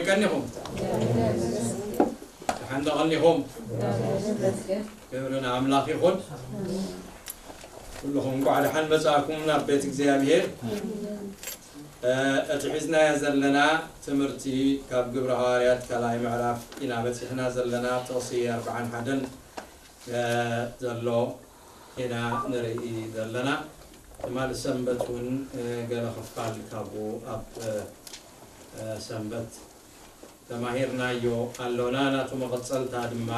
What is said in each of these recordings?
ቀኒኹም? ደሓን ዶ ቀኒኹም? ክብሪ ንኣምላኽ ይኹን። ኩልኹም እንኳዕ ደሓን መጻእኩም ናብ ቤት እግዚኣብሔር። እ፣ እቲ ሒዝናዮ ዘለና ትምህርቲ ካብ ግብረ ሃዋርያት ካልኣይ ምዕራፍ ኢና በጺሕና ዘለና። ጥቕሲ ኣርብዓን ሓደን፣ እ፣ ዘሎ ኢና ንርኢ ዘለና። ትማሊ ሰንበት እውን፣ እ፣ ገለ ክፋል ካብኡ ኣብ፣ እ፣ እ፣ ሰንበት ተማሂርናዮ ኣሎና። ናቱ መቐጸልታ ድማ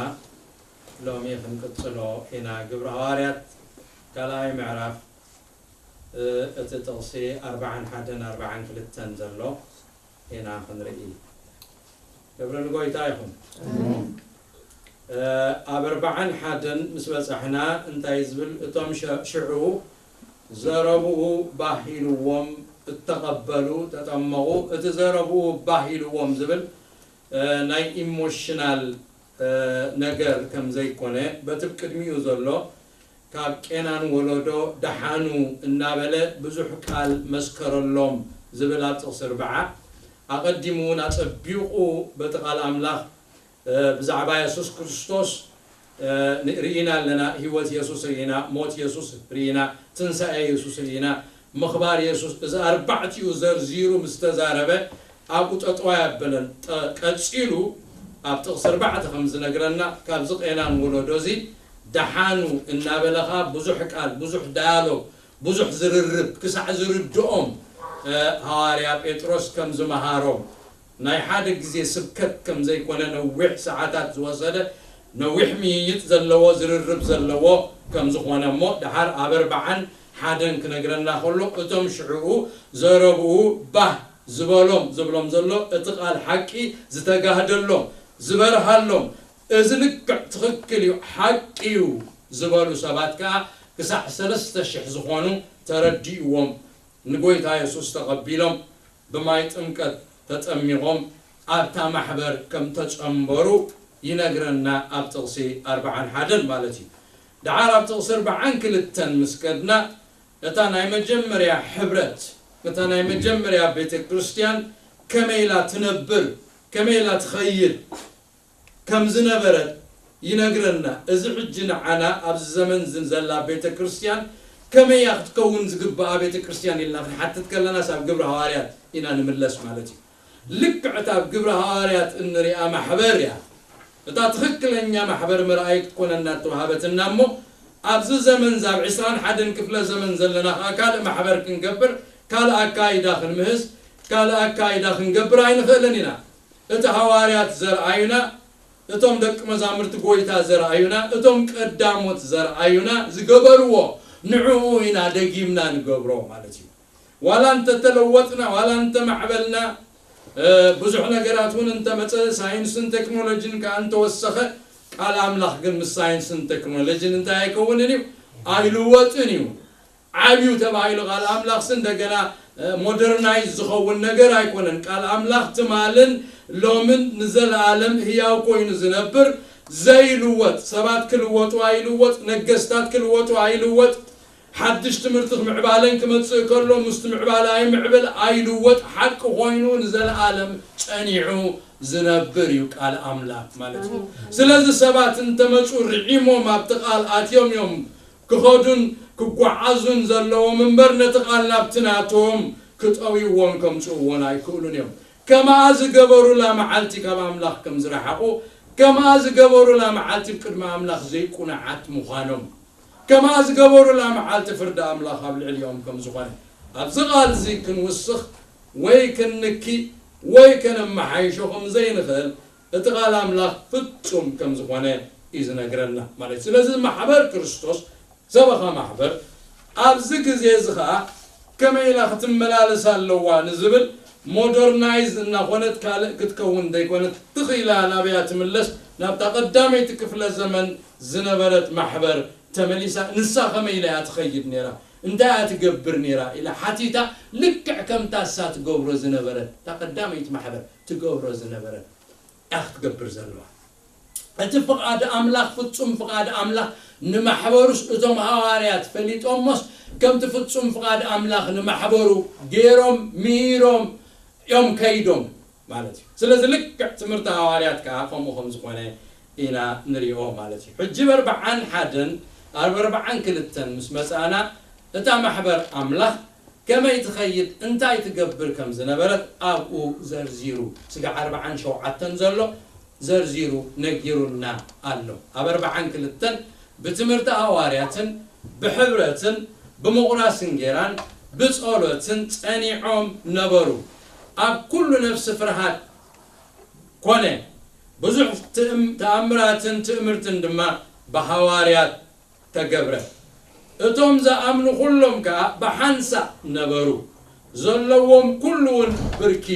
ሎሚ ክንቅጽሎ ኢና። ግብረ ሃዋርያት ካልኣይ ምዕራፍ፣ እ፣ እቲ ጥቕሲ ኣርብዓን ሓደን ኣርብዓን ክልተን ዘሎ ኢና ክንርኢ። ክብሪ ንጎይታ ይኹን። እ፣ ኣብ ኣርብዓን ሓደን ምስ በጻሕና እንታይ ዝብል፣ እቶም ሸ-፣ ሽዑ ዘረብኡ ባህ ኢልዎም እተቐበሉ ተጠመቑ። እቲ ዘረብኡ ባህ ኢልዎም ዝብል፣ እ፣ ናይ ኢሞሽናል፣ እ፣ ነገር ከም ዘይኮነ፣ በቲ ቅድሚኡ ዘሎ ካብ ቄናን ወለዶ ደሓኑ እናበለ ብዙሕ ቃል መስከረሎም ዝብል ኣብ ጥቕሲ ኣርብዓ ኣቐዲሙ እውን ኣጸቢቑ በቲ ቃል ኣምላኽ፣ እ፣ ብዛዕባ የሱስ ክርስቶስ፣ እ፣ ን-፣ ርኢና ኣለና። ህይወት የሱስ ርኢና፣ ሞት የሱስ ርኢና፣ ትንሳኤ የሱስ ርኢና፣ ምኽባር የሱስ፣ እዚ ኣርባዕቲኡ ዘርዚሩ ምስ ተዛረበ ኣብኡ ጠጠው ኣየበለን። ጠ-፣ ቀጺሉ ኣብ ጥቕሲ ኣርባዕተ ከም ዝነግረና ካብዚ ቄናን ወለዶ እዚ ደሓኑ እናበለ ኸኣ ብዙሕ ቃል፣ ብዙሕ ዳያሎግ፣ ብዙሕ ዝርርብ ክሳዕ ዝርድኦም፣ እ፣ ሃዋርያ ጴጥሮስ ከም ዝመሃሮም ናይ ሓደ ግዜ ስብከት ከም ዘይኮነ ነዊሕ ሰዓታት ዝወሰደ ነዊሕ ምይይጥ ዘለዎ ዝርርብ ዘለዎ ከም ዝኾነ እሞ ደሓር ኣብ ኣርብዓን ሓደን ክነግረና ከሎ እቶም ሽዕኡ ዘረብኡ ባህ ዝበሎም ዝብሎም ዘሎ እቲ ቃል ሓቂ ዝተጋህደሎም ዝበርሃሎም እዚ ልክዕ ትኽክል እዩ ሓቂ እዩ ዝበሉ ሰባት ከኣ ክሳዕ ሰለስተ ሽሕ ዝኾኑ ተረዲእዎም ንጎይታ የሱስ ተቐቢሎም ብማይ ጥምቀት ተጠሚቖም ኣብታ ማሕበር ከም ተጸንበሩ ይነግረና ኣብ ጥቕሲ ኣርብዓን ሓደን ማለት እዩ። ደሓር ኣብ ጥቕሲ ኣርብዓን ክልተን ምስ ከድና እታ ናይ መጀመርያ ሕብረት እታ ናይ መጀመርያ ቤተ ክርስቲያን ከመይ ኢላ ትነብር ከመይ ኢላ ትኸይድ ከም ዝነበረት ይነግረና። እዚ ሕጂ ንዓና ኣብዚ ዘመን እዚ ዘላ ቤተ ክርስቲያን ከመይ እያ ክትከውን ዝግብኣ ቤተ ክርስቲያን ኢልና ክንሓትት ከለናስ ኣብ ግብረ ሃዋርያት ኢና ንምለስ ማለት እዩ። ልክዕ እታ ኣብ ግብረ ሃዋርያት እንሪኣ ማሕበር እያ። እታ ትኽክለኛ ማሕበር ምርኣይ ክትኮነና እተዋሃበትና እሞ ኣብዚ ዘመን እዚ ኣብ ዕስራን ሓደን ክፍለ ዘመን ዘለና ከዓ ካልእ ማሕበር ክንገብር ካልእ ኣካይዳ ክንምህዝ ካልእ ኣካይዳ ክንገብር ኣይንኽእልን ኢና። እቲ ሃዋርያት ዘርኣዩና እቶም ደቂ መዛሙርቲ ጎይታ ዘርኣዩና እቶም ቀዳሞት ዘርኣዩና ዝገበርዎ ንዕኡ ኢና ደጊምና ንገብሮ ማለት እዩ። ዋላ እንተተለወጥና ዋላ እንተማዕበልና ብዙሕ ነገራት እውን እንተመፀ ሳይንስን ቴክኖሎጂን ከዓ እንተወሰኸ ቃል ኣምላኽ ግን ምስ ሳይንስን ቴክኖሎጂን እንታይ ኣይከውንን እዩ ኣይልወጥን እዩ። ዓብዩ ተባሂሉ ቃል ኣምላኽስ እንደገና ሞደርናይዝ ዝኸውን ነገር ኣይኮነን። ቃል ኣምላኽ ትማልን ሎምን ንዘለኣለም ህያው ኮይኑ ዝነብር ዘይልወጥ ሰባት ክልወጡ ኣይልወጥ ነገስታት ክልወጡ ኣይልወጥ ሓድሽ ትምህርቲ ክምዕባለን ክመጽእ ከሎ ምስቲ ምዕባለ ኣይምዕብል ኣይልወጥ ሓቂ ኮይኑ ንዘለኣለም ጸኒዑ ዝነብር እዩ ቃል ኣምላኽ ማለት እዩ። ስለዚ ሰባት እንተመፁ ርዒሞም ኣብቲ ቃል ኣትዮም እዮም ክኸዱን ክጓዓዙን ዘለዎም እምበር ነቲ ቃል ናብቲ ናቶም ክጠውይዎን ከምፅእዎን ኣይክእሉን እዮም። ከምኣ ዝገበሩላ መዓልቲ ካብ ኣምላኽ ከም ዝረሓቑ ከምኣ ዝገበሩላ መዓልቲ ብቅድሚ ኣምላኽ ዘይቁኑዓት ምዃኖም ከምኣ ዝገበሩላ መዓልቲ ፍርዲ ኣምላኽ ኣብ ልዕሊኦም ከም ዝኾነ ኣብዚ ቃል እዚ ክንውስኽ ወይ ክንንኪ ወይ ከነመሓይሾ ከም ዘይንኽእል እቲ ቃል ኣምላኽ ፍጹም ከም ዝኾነ እዩ ዝነግረና ማለት እዩ። ስለዚ ማሕበር ክርስቶስ ሰበኻ ማሕበር ኣብዚ ግዜ እዚ ኸዓ ከመይ ኢላ ክትመላለስ ኣለዋ ንዝብል ሞደርናይዝ እናኾነት ካልእ ክትከውን ዘይኮነት ትኽኢላ ናበያ ትምለስ ናብታ ቀዳመይቲ ክፍለ ዘመን ዝነበረት ማሕበር ተመሊሳ ንሳ ከመይ ኢላ እያ ትኸይድ ነይራ እንታይ እያ ትገብር ነይራ ኢላ ሓቲታ ልክዕ ከምታ እሳ ትገብሮ ዝነበረት እታ ቀዳመይቲ ማሕበር ትገብሮ ዝነበረት እያ ክትገብር ዘለዋ። እቲ ፍቓድ ኣምላኽ ፍጹም ፍቓድ ኣምላኽ ንማሕበሩስ እቶም ሃዋርያት ፈሊጦሞስ ከምቲ ፍጹም ፍቓድ ኣምላኽ ንማሕበሩ ገይሮም ምሂሮም እዮም ከይዶም። ማለት እዩ። ስለዚ ልክዕ ትምህርቲ ሃዋርያት ከዓ ከምኡ ከም ዝኾነ ኢና ንሪኦ ማለት እዩ። ሕጂ በርብዓን ሓደን ኣብ ኣርብዓን ክልተን ምስ መጻእና እታ ማሕበር ኣምላኽ ከመይ ትኸይድ እንታይ ትገብር ከም ዝነበረት ኣብኡ ዘርዚሩ ስጋ ኣርብዓን ሸውዓተን ዘሎ ዘርዚሩ ነጊሩና ኣሎ። ኣብ ኣርብዓን ክልተን ብትምህርቲ ሃዋርያትን ብሕብረትን ብምቑራስ እንጌራን ብጸሎትን ጸኒዖም ነበሩ። ኣብ ኩሉ ነፍሲ ፍርሃት ኮነ። ብዙሕ ትእም- ተኣምራትን ትእምርትን ድማ ብሃዋርያት ተገብረ። እቶም ዝኣምኑ ኩሎም ከኣ ብሓንሳእ ነበሩ። ዘለዎም ኩሉ እውን ብርኪ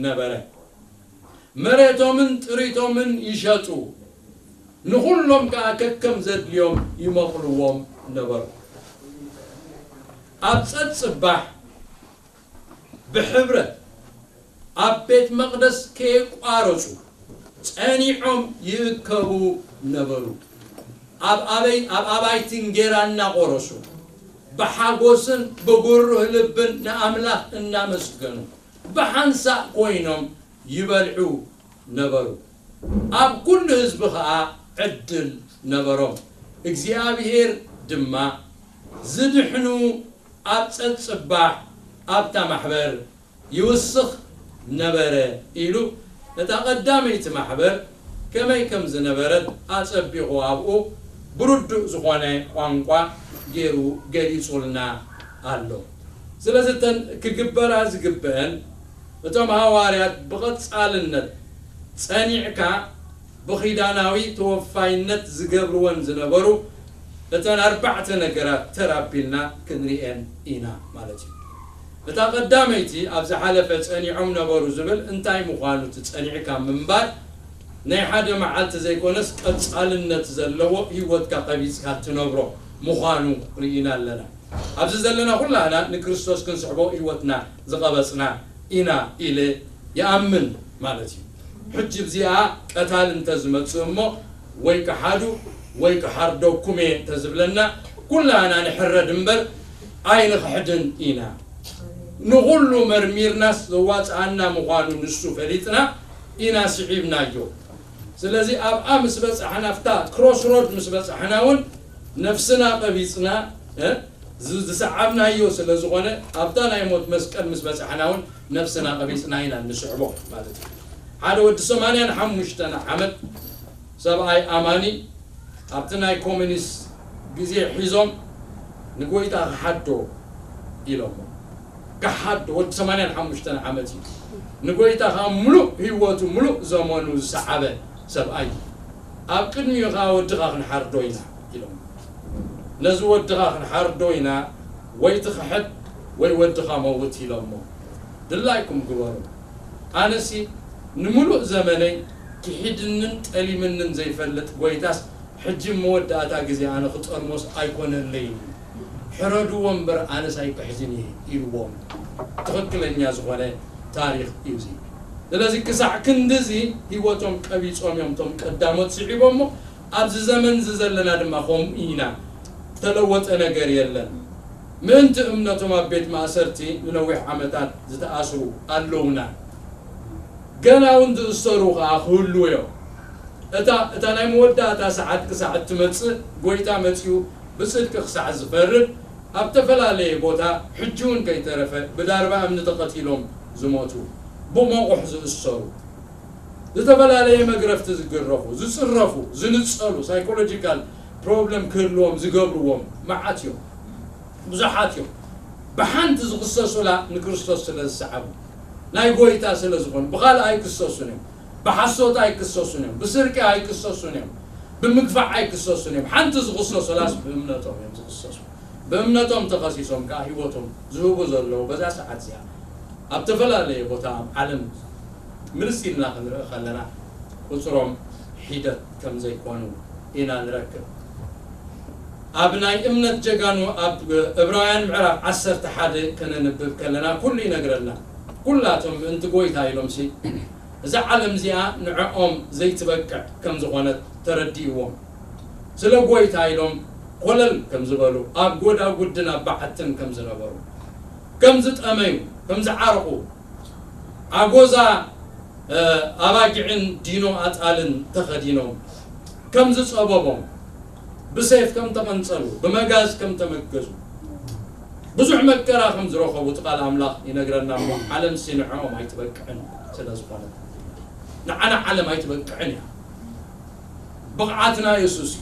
ነበረ። መሬቶምን ጥሪቶምን ይሸጡ፣ ንኹሎም ከኣ ከከም ዘድልዮም ይመቕልዎም ነበሩ። ኣብ ጸጽባሕ ብሕብረት ኣብ ቤት መቕደስ ከየቋረጹ ጸኒዖም ይእከቡ ነበሩ። ኣብ ኣበይ ኣብ ኣባይቲ እንጌራ እናቖረሱ ብሓጎስን ብጉሩህ ልብን ንኣምላኽ እናመስገኑ ብሓንሳእ ኮይኖም ይበልዑ ነበሩ። ኣብ ኩሉ ህዝቢ ኸኣ ዕድል ነበሮም። እግዚኣብሔር ድማ ዝድሕኑ ኣብ ጸጽባሕ ኣብታ ማሕበር ይውስኽ ነበረ ኢሉ እታ ቀዳመይቲ ማሕበር ከመይ ከም ዝነበረት ኣጸቢቑ ኣብኡ ብርዱእ ዝኾነ ቋንቋ ገይሩ ገሊጹልና ኣሎ። ስለዚ እተን ክግበራ ዝግበአን እቶም ሃዋርያት ብቐጻልነት ጸኒዕካ ብኺዳናዊ ተወፋይነት ዝገብርወን ዝነበሩ እተን ኣርባዕተ ነገራት ተር ኣቢልና ክንርእየን ኢና ማለት እዩ። እታ ቀዳመይቲ ኣብ ዝሓለፈ ጸኒዖም ነበሩ ዝብል እንታይ ምዃኑ እቲ ጸኒዕካ ምንባር ናይ ሓደ መዓልቲ ዘይኮነስ ቀጻልነት ዘለዎ ህይወትካ ቀቢጽካ ትነብሮ ምዃኑ ርኢና ኣለና። ኣብዚ ዘለና ኩላህና ንክርስቶስ ክንስዕቦ ህይወትና ዝቐበጽና ኢና ኢለ ይኣምን ማለት እዩ። ሕጂ እዚኣ ቀታል እንተዝመጽእ እሞ ወይ ክሓዱ ወይ ክሓርደኩም እየ እንተዝብለና ኩላና ንሕረድ እምበር ኣይንኽሕድን ኢና። ንኹሉ መርሚርናስ ዘዋጽኣና ምዃኑ ንሱ ፈሊጥና ኢና ስዒብናዮ። ስለዚ ኣብኣ ምስ በጻሕና ኣብታ ክሮስ ሮድ ምስ በጻሕና እውን ነፍስና ቀቢጽና እ፣ ዝ- ዝሰዓብናዮ ስለ ዝኾነ ኣብታ ናይ ሞት መስቀል ምስ በጻሕና እውን ነፍስና ቀቢጽና ኢና ንስዕቦ ማለት እዩ። ሓደ ወዲ ሰማንያን ሓሙሽተን ዓመት ሰብኣይ ኣማኒ ኣብቲ ናይ ኮሚኒስት ግዜ ሒዞም ንጎይታ ክሓዶ ኢሎሞ። ክሓዶ ወዲ ሰማንያን ሓሙሽተን ዓመት እዩ። ንጎይታ ከዓ ምሉእ ህይወቱ ምሉእ ዘመኑ ዝሰዓበ ሰብኣይ እዩ። ኣብ ቅድሚኡ ከዓ ወድኻ ክንሓርዶ ኢና ኢሎም። ነዚ ወድኻ ክንሓርዶ ኢና፣ ወይ ትኽሕድ ወይ ወድኻ መውት ኢሎሞ። ድላይኩም ግበሩ። ኣነሲ ንምሉእ ዘመነይ ክሒድንን ጠሊምንን ዘይፈልጥ ጎይታስ ሕጂ መወዳእታ ግዜ ኣነ ክጠልሞስ ኣይኮነለይን። ሕረድዎ እምበር ኣነስ ኣይክሕዝን እየ ኢልዎም። ትኽክለኛ ዝኾነ ታሪኽ እዩ እዚ። ስለዚ ክሳዕ ክንድዚ ህይወቶም ቀቢጾም እዮም እቶም ቀዳሞት ስዒቦሞ። ኣብዚ ዘመን እዚ ዘለና ድማ ከምኡ ኢና። ተለወጠ ነገር የለን። ምእንቲ እምነቶም ኣብ ቤት ማእሰርቲ ንነዊሕ ዓመታት ዝተኣስሩ ኣለውና። ገና እውን ዝእሰሩ ኸዓ ክህልዉ እዮም። እታ እታ ናይ መወዳእታ ሰዓት ክሳዕ እትመጽእ፣ ጎይታ መጺኡ ብጽድቂ ክሳዕ ዝፈርድ፣ ኣብ ተፈላለየ ቦታ ሕጂ እውን ከይተረፈ ብዳርባ እምኒ ተቐቲሎም ዝሞቱ፣ ብመቑሕ ዝእሰሩ፣ ዝተፈላለየ መግረፍቲ ዝግረፉ፣ ዝጽረፉ፣ ዝንጸሉ፣ ሳይኮሎጂካል ፕሮብለም ክህልዎም ዝገብርዎም መዓት እዮም። ብዙሓት እዮም። ብሓንቲ ዝኽሰሱላ ንክርስቶስ ስለ ዝሰዓቡ፣ ናይ ጎይታ ስለ ዝኾኑ፣ ብኻልእ ኣይክሰሱን እዮም። ብሓሶት ኣይክሰሱን እዮም። ብስርቂ ኣይክሰሱን እዮም። ብምግፋዕ ኣይክሰሱን እዮም። ሓንቲ ዝኽሰሱላስ ብእምነቶም እዮም ዝኽሰሱ። ብእምነቶም ተኸሲሶም ከኣ ህይወቶም ዝህቡ ዘለዉ በዛ ሰዓት እዚኣ ኣብ ተፈላለየ ቦታ ኣብ ዓለም ምልስ ኢልና ክንርኢ ከለና ቁጽሮም ሒደት ከም ዘይኮኑ ኢና ንረክብ። ኣብ ናይ እምነት ጀጋኑ ኣብ እብራውያን ምዕራፍ ዓሰርተ ሓደ ከነንብብ ከለና ኩሉ ይነግረና። ኩላቶም ምእንቲ ጎይታ ኢሎምሲ እዛ ዓለም እዚኣ ንዕኦም ዘይትበቅዕ ከም ዝኾነት ተረዲእዎም። ስለ ጎይታ ኢሎም ኮለል ከም ዝበሉ፣ ኣብ ጎዳጉድን ኣብ በዓትን ከም ዝነበሩ፣ ከም ዝጠመዩ፣ ከም ዝዓረቑ፣ ኣጎዛ ኣባጊዕን ዲኖ ኣጣልን ተኸዲኖም ከም ዝጸበቦም፣ ብሰይፍ ከም ተቐንጸሉ፣ ብመጋዝ ከም ተመገዙ፣ ብዙሕ መከራ ከም ዝረኸቡ እቲ ቃል ኣምላኽ ይነግረና እሞ፣ ዓለምሲ ንዕኦም ኣይትበቅዕን ስለ ዝኾነ፣ ንዓና ዓለም ኣይትበቅዕን እያ። ብቕዓትና የሱስ እዩ።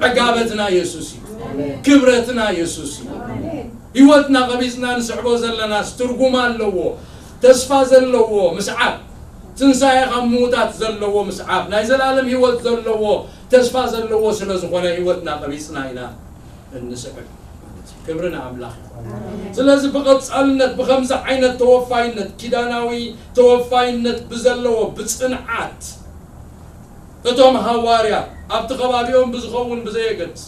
ዕጋበትና የሱስ እዩ። ክብረትና የሱስ እዩ። ህይወትና ቀቢጽና ንስዕቦ ዘለናስ ትርጉም ኣለዎ። ተስፋ ዘለዎ ምስዓብ፣ ትንሳኤ ካብ ምዉታት ዘለዎ ምስዓብ፣ ናይ ዘላለም ህይወት ዘለዎ ተስፋ ዘለዎ ስለ ዝኾነ ህይወትና ቀቢጽና ኢና እንስዕብ ማለት እዩ። ክብሪ ንኣምላኽ ይኹን። ስለዚ ብቐጻልነት ብኸምዚ ዓይነት ተወፋይነት፣ ኪዳናዊ ተወፋይነት ብዘለዎ ብጽንዓት እቶም ሃዋርያት ኣብቲ ከባቢኦም ብዝኸውን ብዘየገድስ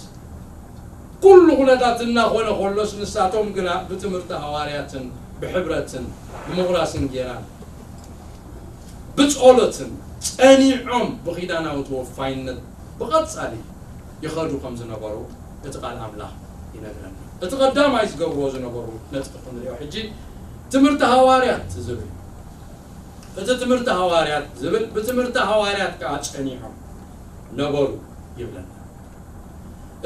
ኩሉ ኩነታት እናኾነ ከሎስ ንሳቶም ግና ብትምህርቲ ሃዋርያትን ብሕብረትን ብምቑራስን ጌራን ብጸሎትን ጸኒዖም ብኺዳናዊ ተወፋይነት ብቐጻሊ ይኸዱ ከም ዝነበሩ እቲ ቃል ኣምላኽ ይነግረና። እቲ ቀዳማይ ዝገብርዎ ዝነበሩ ነጥቢ ክንሪኦ ሕጂ ትምህርቲ ሃዋርያት ዝብል እቲ ትምህርቲ ሃዋርያት ዝብል ብትምህርቲ ሃዋርያት ከኣ ጸኒዖም ነበሩ ይብለና።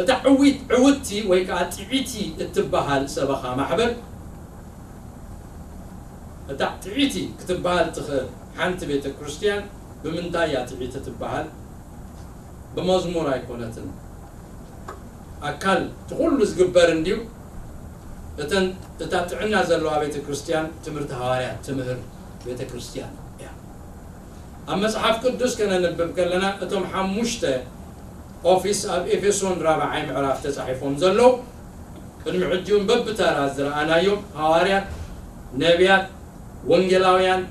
እታ ዕዊት ዕውቲ ወይ ከኣ ጥዒቲ እትበሃል ሰበኻ ማሕበር እታ ጥዒቲ ክትበሃል ትኽእል ሓንቲ ቤተ ክርስቲያን ብምንታይ እያ ጥዒቲ ትበሃል? ብመዝሙር ኣይኮነትን። ኣካል እቲ ኩሉ ዝግበር እንድዩ። እተን እታ ጥዕና ዘለዋ ቤተ ክርስቲያን ትምህርቲ ሃዋርያት ትምህር ቤተ ክርስቲያን እያ። ኣብ መጽሓፍ ቅዱስ ከነንብብ ከለና እቶም ሓሙሽተ ኦፊስ ኣብ ኤፌሶን ራብዓይ ምዕራፍ ተጻሒፎም ዘለዉ ቅድሚ ሕጂ እውን በብተራ ዝረኣናዮም ሃዋርያት፣ ነቢያት፣ ወንጌላውያን፣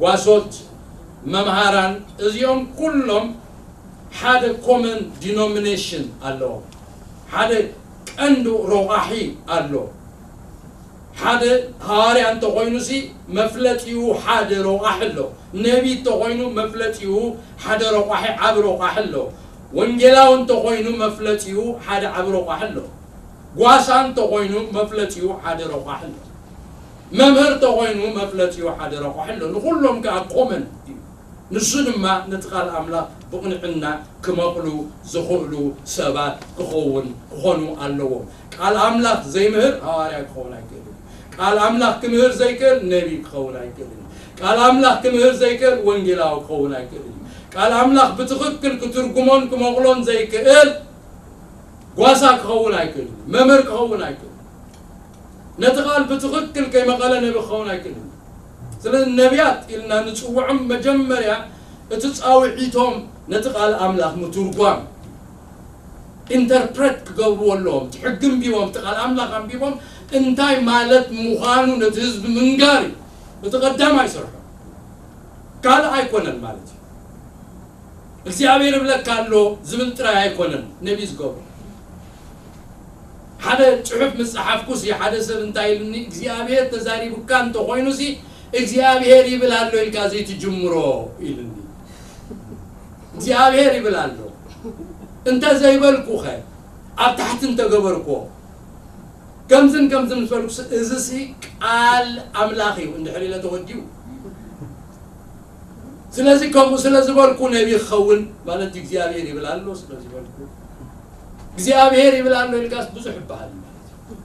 ጓሶት፣ መምሃራን እዚኦም ኩሎም ሓደ ኮመን ዲኖሚኔሽን ኣለዎም። ሓደ ቀንዱ ረቋሒ ኣሎ። ሓደ ሃዋርያ እንተኾይኑሲ መፍለጢኡ ሓደ ረቋሒ ኣሎ። ነቢ እንተኾይኑ መፍለጢኡ ሓደ ረቋሒ ዓቢ ረቋሒ ኣሎ። ወንጌላዊ እንተኾይኑ መፍለጢኡ ሓደ ዓቢ ረቋሒ ኣሎ። ጓሳ እንተኾይኑ መፍለጢኡ ሓደ ረቋሒ ኣሎ። መምህር እንተኾይኑ መፍለጢኡ ሓደ ረቋሒ ኣሎ። ንኹሎም ከኣ ኮመን እዩ። ንሱ ድማ ነቲ ቃል ኣምላኽ ብቕንዕና ክመቕሉ ዝኽእሉ ሰባት ክኸውን ክኾኑ ኣለዎም። ቃል ኣምላኽ ዘይምህር ሃዋርያ ክኸውን ኣይክእልን እዩ። ቃል ኣምላኽ ክምህር ዘይክእል ነቢይ ክኸውን ኣይክእልን እዩ። ቃል ኣምላኽ ክምህር ዘይክእል ወንጌላዊ ክኸውን ኣይክእልን እዩ። ቃል ኣምላኽ ብትኽክል ክትርጉሞን ክመቕሎን ዘይክእል ጓሳ ክኸውን ኣይክእልን እዩ። መምህር ክኸውን ኣይክእልን። ነቲ ቃል ብትኽክል ከይመቐለ ነቢ ክኸውን ኣይክእልን። ስለዚ ነቢያት ኢልና ንጽውዖም መጀመርያ እቲ ጻውዒቶም ነቲ ቃል ኣምላኽ ምትርጓም፣ ኢንተርፕሬት ክገብርዎ ኣለዎም። እቲ ሕጊ ኣንቢቦም፣ እቲ ቃል ኣምላኽ ኣንቢቦም እንታይ ማለት ምዃኑ ነቲ ህዝቢ ምንጋር እዩ እቲ ቀዳማይ ስርሖም። ካልእ ኣይኮነን ማለት እዩ። እግዚኣብሔር ይብለካ ኣሎ ዝብል ጥራይ ኣይኮነን ነቢ ዝገብሮ። ሓደ ጽሑፍ ምስ ጸሓፍኩሲ ሓደ ሰብ እንታይ ኢሉኒ እግዚኣብሔር ተዛሪቡካ እንተኾይኑሲ እግዚኣብሔር ይብል ኣሎ ኢልካ ዘይትጅምሮ ኢሉኒ። እግዚኣብሔር ይብል ኣሎ እንተ ዘይበልኩኸ ኣብ ታሕቲ እንተገበርኮ ከምዝን ከምዝን ምስ በልኩ እዚሲ ቃል ኣምላኽ እዩ እንድሕር ኢለ ተወዲኡ ስለዚ ከምኡ ስለ ዝበልኩ ነቢ ክኸውን ማለት እዩ እግዚኣብሔር ይብል ኣሎ ስለ ዝበልኩ እግዚኣብሔር ይብል ኣሎ ኢልካስ ብዙሕ ይበሃል ማለት እዩ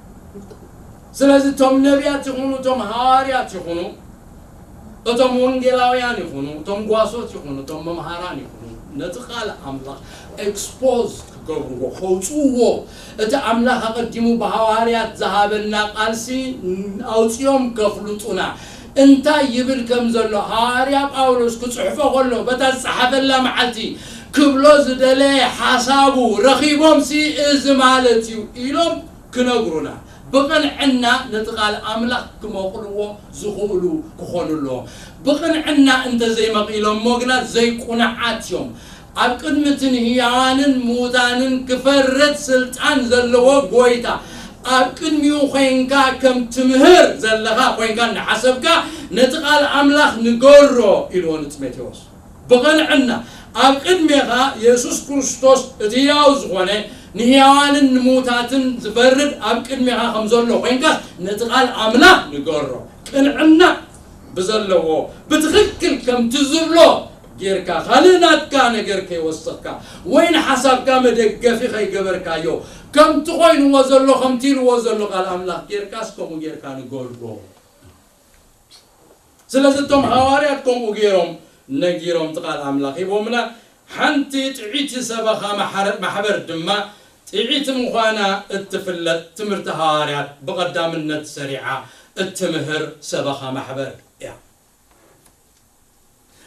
ስለዚ እቶም ነቢያት ይኹኑ እቶም ሃዋርያት ይኹኑ እቶም ወንጌላውያን ይኹኑ እቶም ጓሶት ይኹኑ እቶም መምሃራን ይኹኑ ነቲ ቃል ኣምላኽ ኤክስፖዝ ክገብርዎ ከውፅእዎ እቲ ኣምላኽ ኣቐዲሙ ብሃዋርያት ዝሃበና ቃልሲ ኣውፅኦም ከፍልጡና እንታይ ይብል ከም ዘሎ ሃዋርያ ጳውሎስ ክፅሕፎ ከሎ በታ ዝፀሓፈላ መዓልቲ ክብሎ ዝደለየ ሓሳቡ ረኺቦምሲ እዚ ማለት እዩ ኢሎም ክነግሩና ብቕንዕና ነቲ ቃል ኣምላኽ ክመቕልዎ ዝኽእሉ ክኾኑ ኣለዎም። ብቕንዕና እንተዘይመቒሎሞ ግና ዘይቁኑዓት እዮም። ኣብ ቅድሚ እቲ ንህያዋንን ምዉታንን ክፈርድ ስልጣን ዘለዎ ጐይታ ኣብ ቅድሚኡ ኾይንካ ከም ትምህር ዘለኻ ኾይንካ እናሓሰብካ ነቲ ቃል ኣምላኽ ንገሮ ኢልዎ ንጢሞቴዎስ። ብቐንዕና ኣብ ቅድሜኻ የሱስ ክርስቶስ እቲ ህያው ዝኾነ ንህያዋንን ንምዉታትን ዝፈርድ ኣብ ቅድሜኻ ከም ዘሎ ኮይንካ ነቲ ቃል ኣምላኽ ንገሮ። ቅንዕና ብዘለዎ ብትኽክል ከምቲ ዝብሎ ጌርካ፣ ካልእ ናትካ ነገር ከይወሰኽካ ወይ ንሓሳብካ መደገፊ ከይገበርካዮ፣ ከምቲ ኮይንዎ ዘሎ፣ ከምቲ ኢልዎ ዘሎ ቃል ኣምላኽ ጌርካስ ከምኡ ጌርካ ንገሮ። ስለዚ እቶም ሃዋርያት ከምኡ ገይሮም ነጊሮም፣ እቲ ቃል ኣምላኽ ሂቦምና። ሓንቲ ጥዒቲ ሰበኻ ማሕረ-፣ ማሕበር ድማ ጥዒቲ ምዃና እትፍለጥ ትምህርቲ ሃዋርያት ብቐዳምነት ሰሪዓ እትምህር ሰበኻ ማሕበር እያ።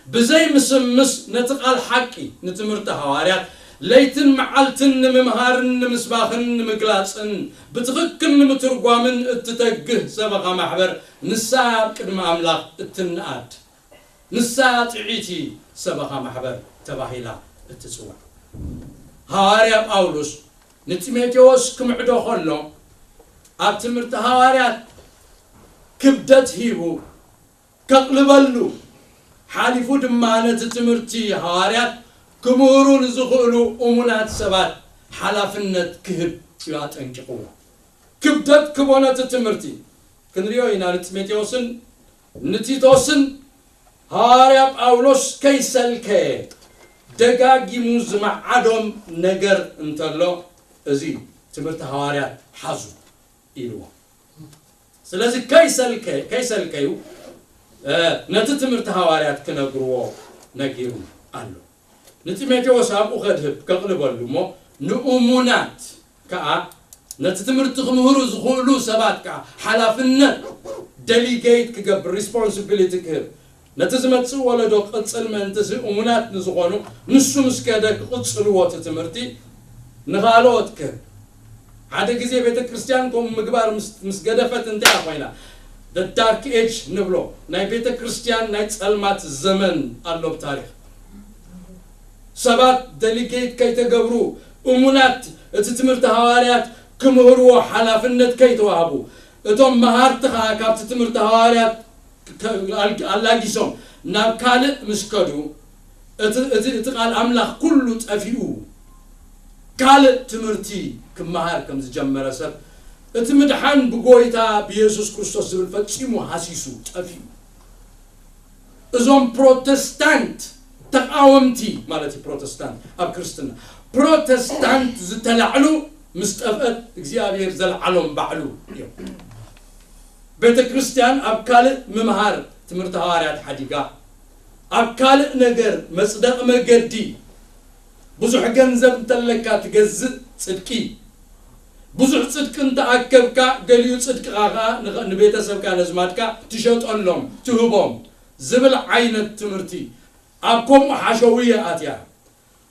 ብዘይ ምስምስ ነቲ ቃል ሓቂ፣ ንትምህርቲ ሃዋርያት ለይትን መዓልትን ንምምሃርን ንምስባኽን ንምግላጽን ብትኽክል ንምትርጓምን እትተግህ ሰበኻ ማሕበር፣ ንሳ ኣብ ቅድሚ ኣምላኽ እትንኣድ፣ ንሳ ጥዒቲ ሰበኻ ማሕበር ተባሂላ እትጽዋዕ። ሃዋርያ ጳውሎስ ንጢሞቴዎስ ክምዕዶ ከሎ፣ ኣብ ትምህርቲ ሃዋርያት ክብደት ሂቡ ከቕልበሉ፣ ሓሊፉ ድማ ነቲ ትምህርቲ ሃዋርያት ክምህሩ ንዝኽእሉ እሙናት ሰባት ሓላፍነት ክህብ እዩ ኣጠንቂቕዎ። ክብደት ክቦ ነቲ ትምህርቲ ክንሪኦ ኢና። ንጢሞቴዎስን ንቲቶስን ሃዋርያ ጳውሎስ ከይሰልከየ ደጋጊሙ ዝመዓዶም ነገር እንተሎ፣ እዚ ትምህርቲ ሃዋርያት ሓዙ ኢልዎ። ስለዚ ከይሰልከ-፣ ከይሰልከዩ፣ እ፣ ነቲ ትምህርቲ ሃዋርያት ክነግርዎ ነጊሩ ኣሎ። ንጢሞቴዎስ ኣብኡ ከድህብ ከቕልበሉ እሞ፣ ንእሙናት ከኣ ነቲ ትምህርቲ ክምህሩ ዝኽእሉ ሰባት ከኣ ሓላፍነት ደሊጌት ክገብር፣ ሪስፖንሲቢሊቲ ክህብ፣ ነቲ ዝመጽእ ወለዶ ቅጽል ምእንትዚ እሙናት ንዝኾኑ፣ ንሱ ምስ ከደ ክቕጽልዎ እቲ ትምህርቲ ንኻልኦት ክህብ። ሓደ ግዜ ቤተ ክርስቲያን ከምኡ ምግባር ምስ፣ ምስ ገደፈት እንታይ ኮይና? The dark age ንብሎ፣ ናይ ቤተ ክርስቲያን ናይ ጸልማት ዘመን ኣሎ ብታሪኽ። ሰባት ደሊጌት ከይተገብሩ፣ እሙናት እቲ ትምህርቲ ሃዋርያት ክምህርዎ ሓላፍነት ከይተዋህቡ፣ እቶም መሃርቲ ኸኣ ካብቲ ትምህርቲ ሃዋርያት ከ-፣ ኣል-፣ ኣላጊሶም ናብ ካልእ ምስ ከዱ፣ እቲ፣ እቲ፣ እቲ ቃል ኣምላኽ ኩሉ ጠፊኡ፣ ካልእ ትምህርቲ ክመሃር ከም ዝጀመረ ሰብ፣ እቲ ምድሓን ብጎይታ ብየሱስ ክርስቶስ ዝብል ፈጺሙ ሃሲሱ ጠፊኡ። እዞም ፕሮተስታንት ተቃወምቲ ማለት እዩ። ፕሮተስታንት ኣብ ክርስትና፣ ፕሮተስታንት ዝተላዕሉ ምስ ጠፍአት እግዚኣብሔር ዘልዓሎም ባዕሉ እዮም። ቤተ ክርስቲያን ኣብ ካልእ ምምሃር ትምህርቲ ሃዋርያት ሓዲጋ፣ ኣብ ካልእ ነገር መጽደቕ መገዲ፣ ብዙሕ ገንዘብ እንተለካ ትገዝእ ጽድቂ፣ ብዙሕ ጽድቂ እንተኣከብካ፣ ገሊኡ ጽድቅኻ ኸኣ ንኸ-፣ ንቤተሰብካ ነዝማድካ ትሸጠሎም፣ ትህቦም ዝብል ዓይነት ትምህርቲ ኣብ ከምኡ ሓሸውየ ኣትያ።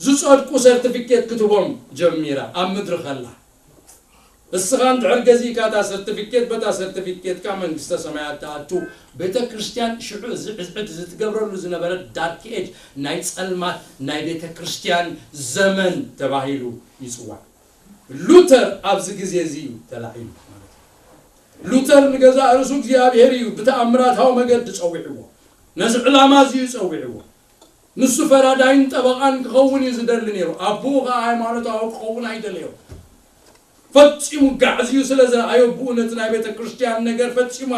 ዝጸድቁ ሰርቲፊኬት ክትቦም ጀሚራ ኣብ ምድሪ ከላ። እስኻ እንድሕር ገዚእካ እታ ሰርቲፊኬት፣ በታ ሰርቲፊኬትካ መንግስተ ሰማያት ትኣቱ። ቤተ ክርስቲያን ሽዑ ዝዕዝዕድ ዝትገብረሉ ዝነበረ ዳርክ ኤጅ፣ ናይ ጸልማት ናይ ቤተ ክርስቲያን ዘመን ተባሂሉ ይጽዋዕ። ሉተር ኣብዚ ግዜ እዚ እዩ ተላዒሉ ማለት እዩ። ሉተር ንገዛእ ርእሱ እግዚኣብሔር እዩ ብተኣምራታዊ መገዲ ጸዊዕዎ። ነዚ ዕላማ እዚ እዩ ጸዊዕዎ። ንሱ ፈራዳይን ጠበቓን ክኸውን እዩ ዝደሊ ነይሩ። ኣቦኡ ኸዓ ሃይማኖታዊ ክኸውን ኣይደለዮን። ፈጺሙ ጋዕዝዩ ስለ ዝረኣዮ፣ ብኡ ነቲ ናይ ቤተ ክርስቲያን ነገር ፈጺሙ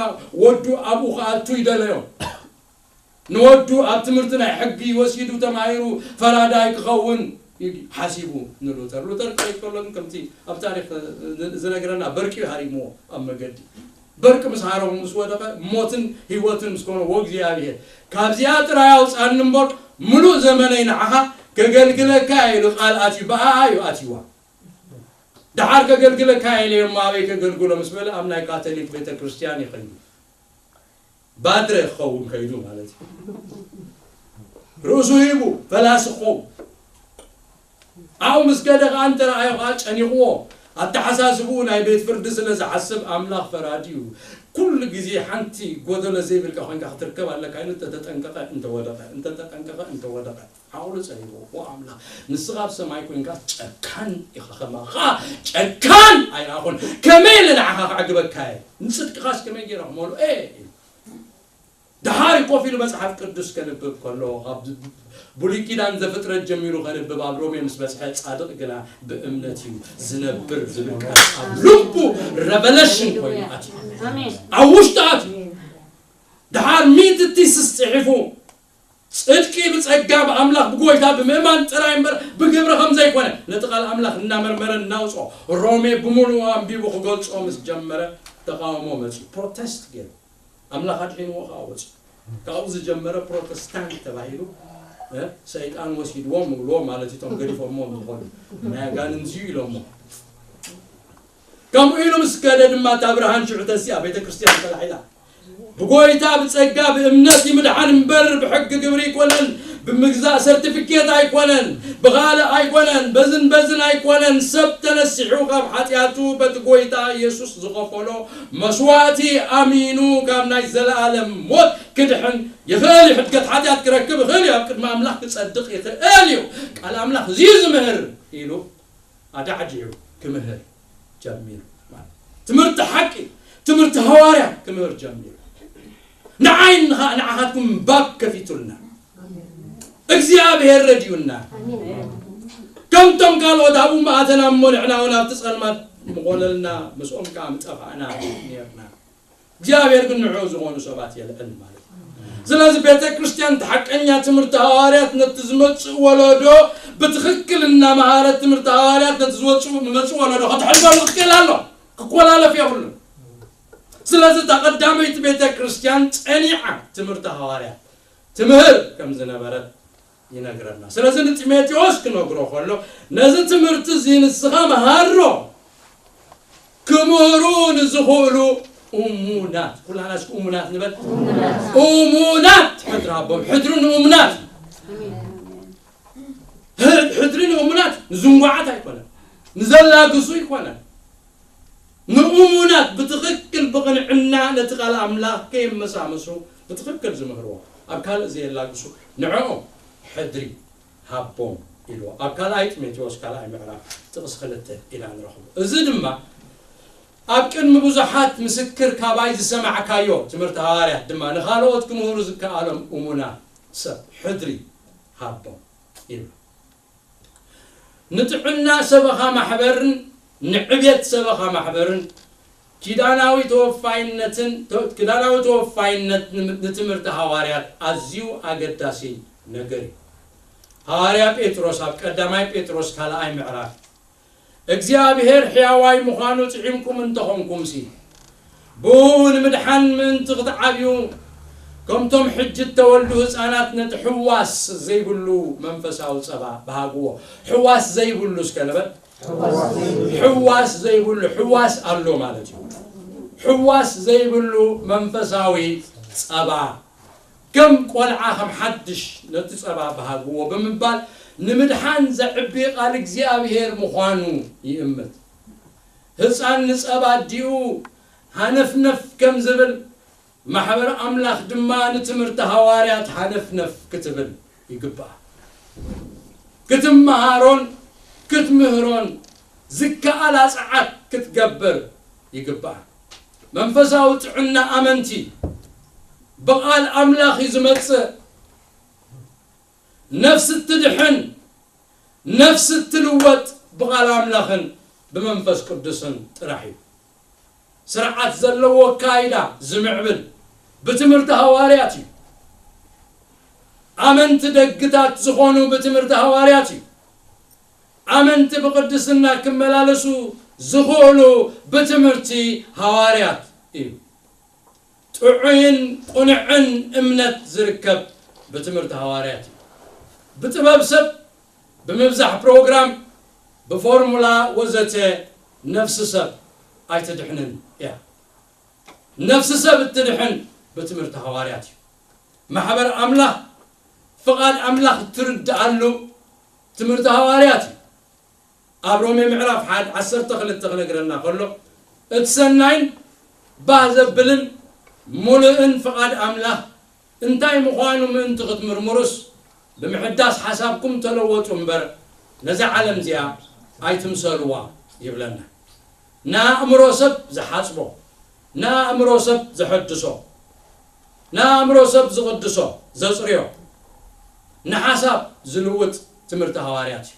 ወዱ ኣብኡ ክኣቱ ይደለዮ። ንወዱ ኣብ ትምህርቲ ናይ ሕጊ ወሲዱ ተማሂሩ ፈራዳይ ክኸውን ሓሲቡ ንሉተር። ሉተር ክኸይድ ከሎ ግን ከምቲ ኣብ ታሪኽ ዝነግረና በርቂ ሃሪምዎ ኣብ መገዲ። በርቂ ምስ ሃረሙ ምስ ወደቐ ሞትን ህይወትን ምስ ኮነ፣ "ወእግዚኣብሔር ካብዚኣ ጥራይ ኣውፅኣኒ እምበር ምሉእ ዘመነይ ንዓኻ ከገልግለካ" ኢሉ ቃል ኣትዩ፣ ብኣኣ እዩ ኣትይዋ። ደሓር "ከገልግለካ ኢለ እሞ ኣበይ ከገልግሎ?" ምስ በለ ኣብ ናይ ካቶሊክ ቤተ ክርስቲያን ይኸይዱ። ባድረ ክኸውን ከይዱ ማለት እዩ። ርእሱ ሂቡ ፈላሲ ክኸውን። ኣብኡ ምስ ከደ ኸዓ እንተረኣዮ ኸዓ ጨኒቕዎ። ኣተሓሳስብኡ ናይ ቤት ፍርዲ ስለ ዝሓስብ ኣምላኽ ፈራዲ እዩ። ኩሉ ግዜ ሓንቲ ጎደሎ ዘይብልካ ኮይንካ ክትርከብ ኣለካ ኢሉ እንተተጠንቀቐ እንተወደቐ፣ እንተተጠንቀቐ እንተወደቐ። ዓቕሉ ጸሪጉ፣ "ኦ ኣምላኽ፣ ንስኻ ኣብ ሰማይ ኮይንካ ጨካን ኢኻ፣ ከማኻ ጨካን ኣይረኣኹን። ከመይ ኢለ ንዓኻ ከዕግበካ እየ? ንጽድቅኻስ ከመይ ገይረ ክመልኦ እየ?" ኢሉ። ደሓር ኮፍ ኢሉ መጽሓፍ ቅዱስ ከንብብ ከሎ፣ ካብ ብሉይ ኪዳን ዘፍጥረት ጀሚሩ ከንብብ ኣብ ሮሜ ምስ በጽሐ፣ "ጻድቕ ግና ብእምነት እዩ ዝነብር" ዝብል ቃል ኣብ ልቡ ረቨለሽን ኮይኑ ኣትዩ። ኣሜን። ኣብ ውሽጡ ኣትዩ። ድሓር ሚእቲ ቲስስ ጽሒፉ፣ ጽድቂ ብጸጋ ብኣምላኽ ብጎይታ ብምእማን ጥራይ እምበር ብግብሪ ከም ዘይኮነ ነቲ ቃል ኣምላኽ እናመርመረ እናውጽኦ፣ ሮሜ ብምሉኡ ኣንቢቡ ክገልጾ ምስ ጀመረ፣ ተቃውሞ መጺኡ። ፕሮቴስት ገይሩ። ኣምላኽ ኣድሒንዎ ከኣ ወጺኡ። ካብኡ ዝጀመረ ፕሮቴስታንት ተባሂሉ፣ እ፣ ሰይጣን ወሲድዎም ይብልዎ ማለት እዩ፣ እቶም ገዲፎምዎም ዝኾኑ ናይ ኣጋንንት እዩ ኢሎሞ። ከምኡ ኢሉ ምስ ከደ ድማ፣ እታ ብርሃን ሽዑ ተሲኣ፣ ቤተ ክርስቲያን ተላዒላ። ብጎይታ ብጸጋ ብእምነት ይምድሓን እምበር፣ ብሕጊ ግብሪ ኣይኮነን፣ ብምግዛእ ሰርቲፊኬት ኣይኮነን፣ ብኻልእ ኣይኮነን፣ በዝን በዝን ኣይኮነን። ሰብ ተነሲሑ ካብ ሓጢኣቱ በቲ ጎይታ ኢየሱስ ዝኸፈሎ መስዋእቲ ኣሚኑ ካብ ናይ ዘለኣለም ሞት ክድሕን ይኽእል እዩ። ሕድገት ሓጢኣት ክረክብ ይኽእል እዩ። ኣብ ቅድሚ ኣምላኽ ክጸድቕ ይኽእል እዩ። ቃል ኣምላኽ እዚ እዩ ዝምህር ኢሉ ኣዳዕዲዑ ክምህር ጀሚሩ። ማለት ትምህርቲ ሓቂ፣ ትምህርቲ ሃዋርያ ክምህር ጀሚሩ። ንዓይ ንኻ-፣ ንዓኻትኩም ባብ ከፊቱልና። እግዚኣብሔር ረድዩና። ከምቶም ካልኦት ኣብኡ መኣተና እሞ ንሕና እውን ኣብቲ ጸልማት ምኾነልና፣ ምስኦም ከኣ ምጠፋእና ነርና። እግዚኣብሔር ግን ንዕኡ ዝኾኑ ሰባት የልዕል ማለት እዩ። ስለዚ ቤተ ክርስቲያን እቲ ሓቀኛ ትምህርቲ ሃዋርያት ነቲ ዝመጽእ ወለዶ ብትኽክል እናመሃረት፣ ትምህርቲ ሃዋርያት ነቲ ዝወጽእ፣ ዝመጽእ ወለዶ ከተሕልፈሉ ክትክእል ኣሎ። ክኮላለፍ የብሉን። ስለዚ እታ ቀዳመይቲ ቤተ ክርስቲያን ጸኒዓ ትምህርቲ ሃዋርያት ትምህር ከም ዝነበረት ይነግረና። ስለዚ ንጢሞቴዎስ ክነግሮ ከሎ፣ ነዚ ትምህርቲ እዚ ንስኻ መሃሮ፣ ክምህሩ ንዝኽእሉ እሙናት፣ ኩላና እስኪ እሙናት ንበል። እሙናት ሕድሪ ሃቦም። ሕድሪ ንእሙናት። ህ-፣ ሕድሪ ንእሙናት ንዝንጓዓት ኣይኮነን፣ ንዘላግሱ ኣይኮነን። ንእሙናት ብትኽክል ብቕንዕና ነቲ ቃል ኣምላኽ ከየመሳመሱ ብትኽክል ዝምህርዎ፣ ኣብ ካልእ ዘየላግሱ ንዕኦም ሕድሪ ሃቦም ኢልዎ። ኣብ ካልኣይ ጢሞቴዎስ ካልኣይ ምዕራፍ ጥቕሲ ክልተ ኢና ንረኽቦ። እዚ ድማ ኣብ ቅድሚ ብዙሓት ምስክር ካባይ ዝሰማዕካዮ ትምህርቲ ሃዋርያት ድማ ንኻልኦት ክምህሩ ዝከኣሎም እሙናት ሰብ ሕድሪ ሃቦም ይብሉ። ንጥዕና ሰበኻ ማሕበርን ንዕቤት ሰበኻ ማሕበርን ኪዳናዊ ተወፋይነትን፣ ተ-፣ ኪዳናዊ ተወፋይነት ን-፣ ንትምህርቲ ሃዋርያት ኣዝዩ ኣገዳሲ ነገር እዩ። ሃዋርያ ጴጥሮስ ኣብ ቀዳማይ ጴጥሮስ ካልኣይ ምዕራፍ፣ እግዚኣብሔር ሕያዋይ ምዃኑ ጥዒምኩም እንተኾንኩምሲ፣ ብኡ ንምድሓን ምእንቲ ክትዓብዩ፣ ከምቶም ሕጂ እተወልዱ ህፃናት ነቲ ሕዋስ ዘይብሉ መንፈሳዊ ጸባ ብሃግዎ። ሕዋስ ዘይብሉ እስከ ንበል። ሕዋስ ዘይብሉ፣ ሕዋስ ኣሎ ማለት እዩ። ሕዋስ ዘይብሉ መንፈሳዊ ጸባ፣ ከም ቆልዓ፣ ከም ሓድሽ ነቲ ጸባ ብሃግዎ ብምባል፣ ንምድሓን ዘዕቢ ቃል እግዚኣብሔር ምዃኑ ይእምት። ህፃን ንጸባ ኣዲኡ ሃነፍነፍ ከም ዝብል፣ ማሕበር ኣምላኽ ድማ ንትምህርቲ ሃዋርያት ሃነፍነፍ ክትብል ይግባኣ። ክትመሃሮን ክትምህሮን ዝከኣላ ጸዓት ክትገብር ይግባኣ። መንፈሳዊ ጥዕና ኣመንቲ ብቓል ኣምላኽ እዩ ዝመጽእ። ነፍሲ እትድሕን፣ ነፍሲ እትልወጥ ብቓል ኣምላኽን ብመንፈስ ቅዱስን ጥራሕ እዩ። ስርዓት ዘለዎ ኣካይዳ ዝምዕብል ብትምህርቲ ሃዋርያት እዩ። ኣመንቲ ደግታት ዝኾኑ ብትምህርቲ ሃዋርያት እዩ። ኣመንቲ ብቅድስና ክመላለሱ ዝኽእሉ ብትምህርቲ ሃዋርያት እዩ። ጥዑይን ቁኑዕን እምነት ዝርከብ ብትምህርቲ ሃዋርያት እዩ። ብጥበብ ሰብ፣ ብምብዛሕ ፕሮግራም፣ ብፎርሙላ ወዘተ ነፍሲ ሰብ ኣይትድሕንን እያ። ነፍሲ ሰብ እትድሕን ብትምህርቲ ሃዋርያት እዩ። ማሕበር ኣምላኽ ፍቓድ ኣምላኽ እትርድኣሉ ትምህርቲ ሃዋርያት እዩ። ኣብ ሮሜ ምዕራፍ ሓደ ዓሰርተ ክልተ ክነግረና ከሎ፣ እቲ ሰናይን ባህ ዘብልን ሙሉእን ፍቓድ ኣምላኽ እንታይ ምዃኑ ምእንቲ ክትምርምሩስ፣ ብምሕዳስ ሓሳብኩም ተለወጡ እምበር፣ ነዛ ዓለም እዚኣ ኣይትምሰልዋ ይብለና። ንኣእምሮ ሰብ ዝሓጽቦ፣ ንኣእምሮ ሰብ ዘሐድሶ፣ ንኣእምሮ ሰብ ዝቕድሶ፣ ዘጽርዮ፣ ንሓሳብ ዝልውጥ ትምህርቲ ሃዋርያት እዩ።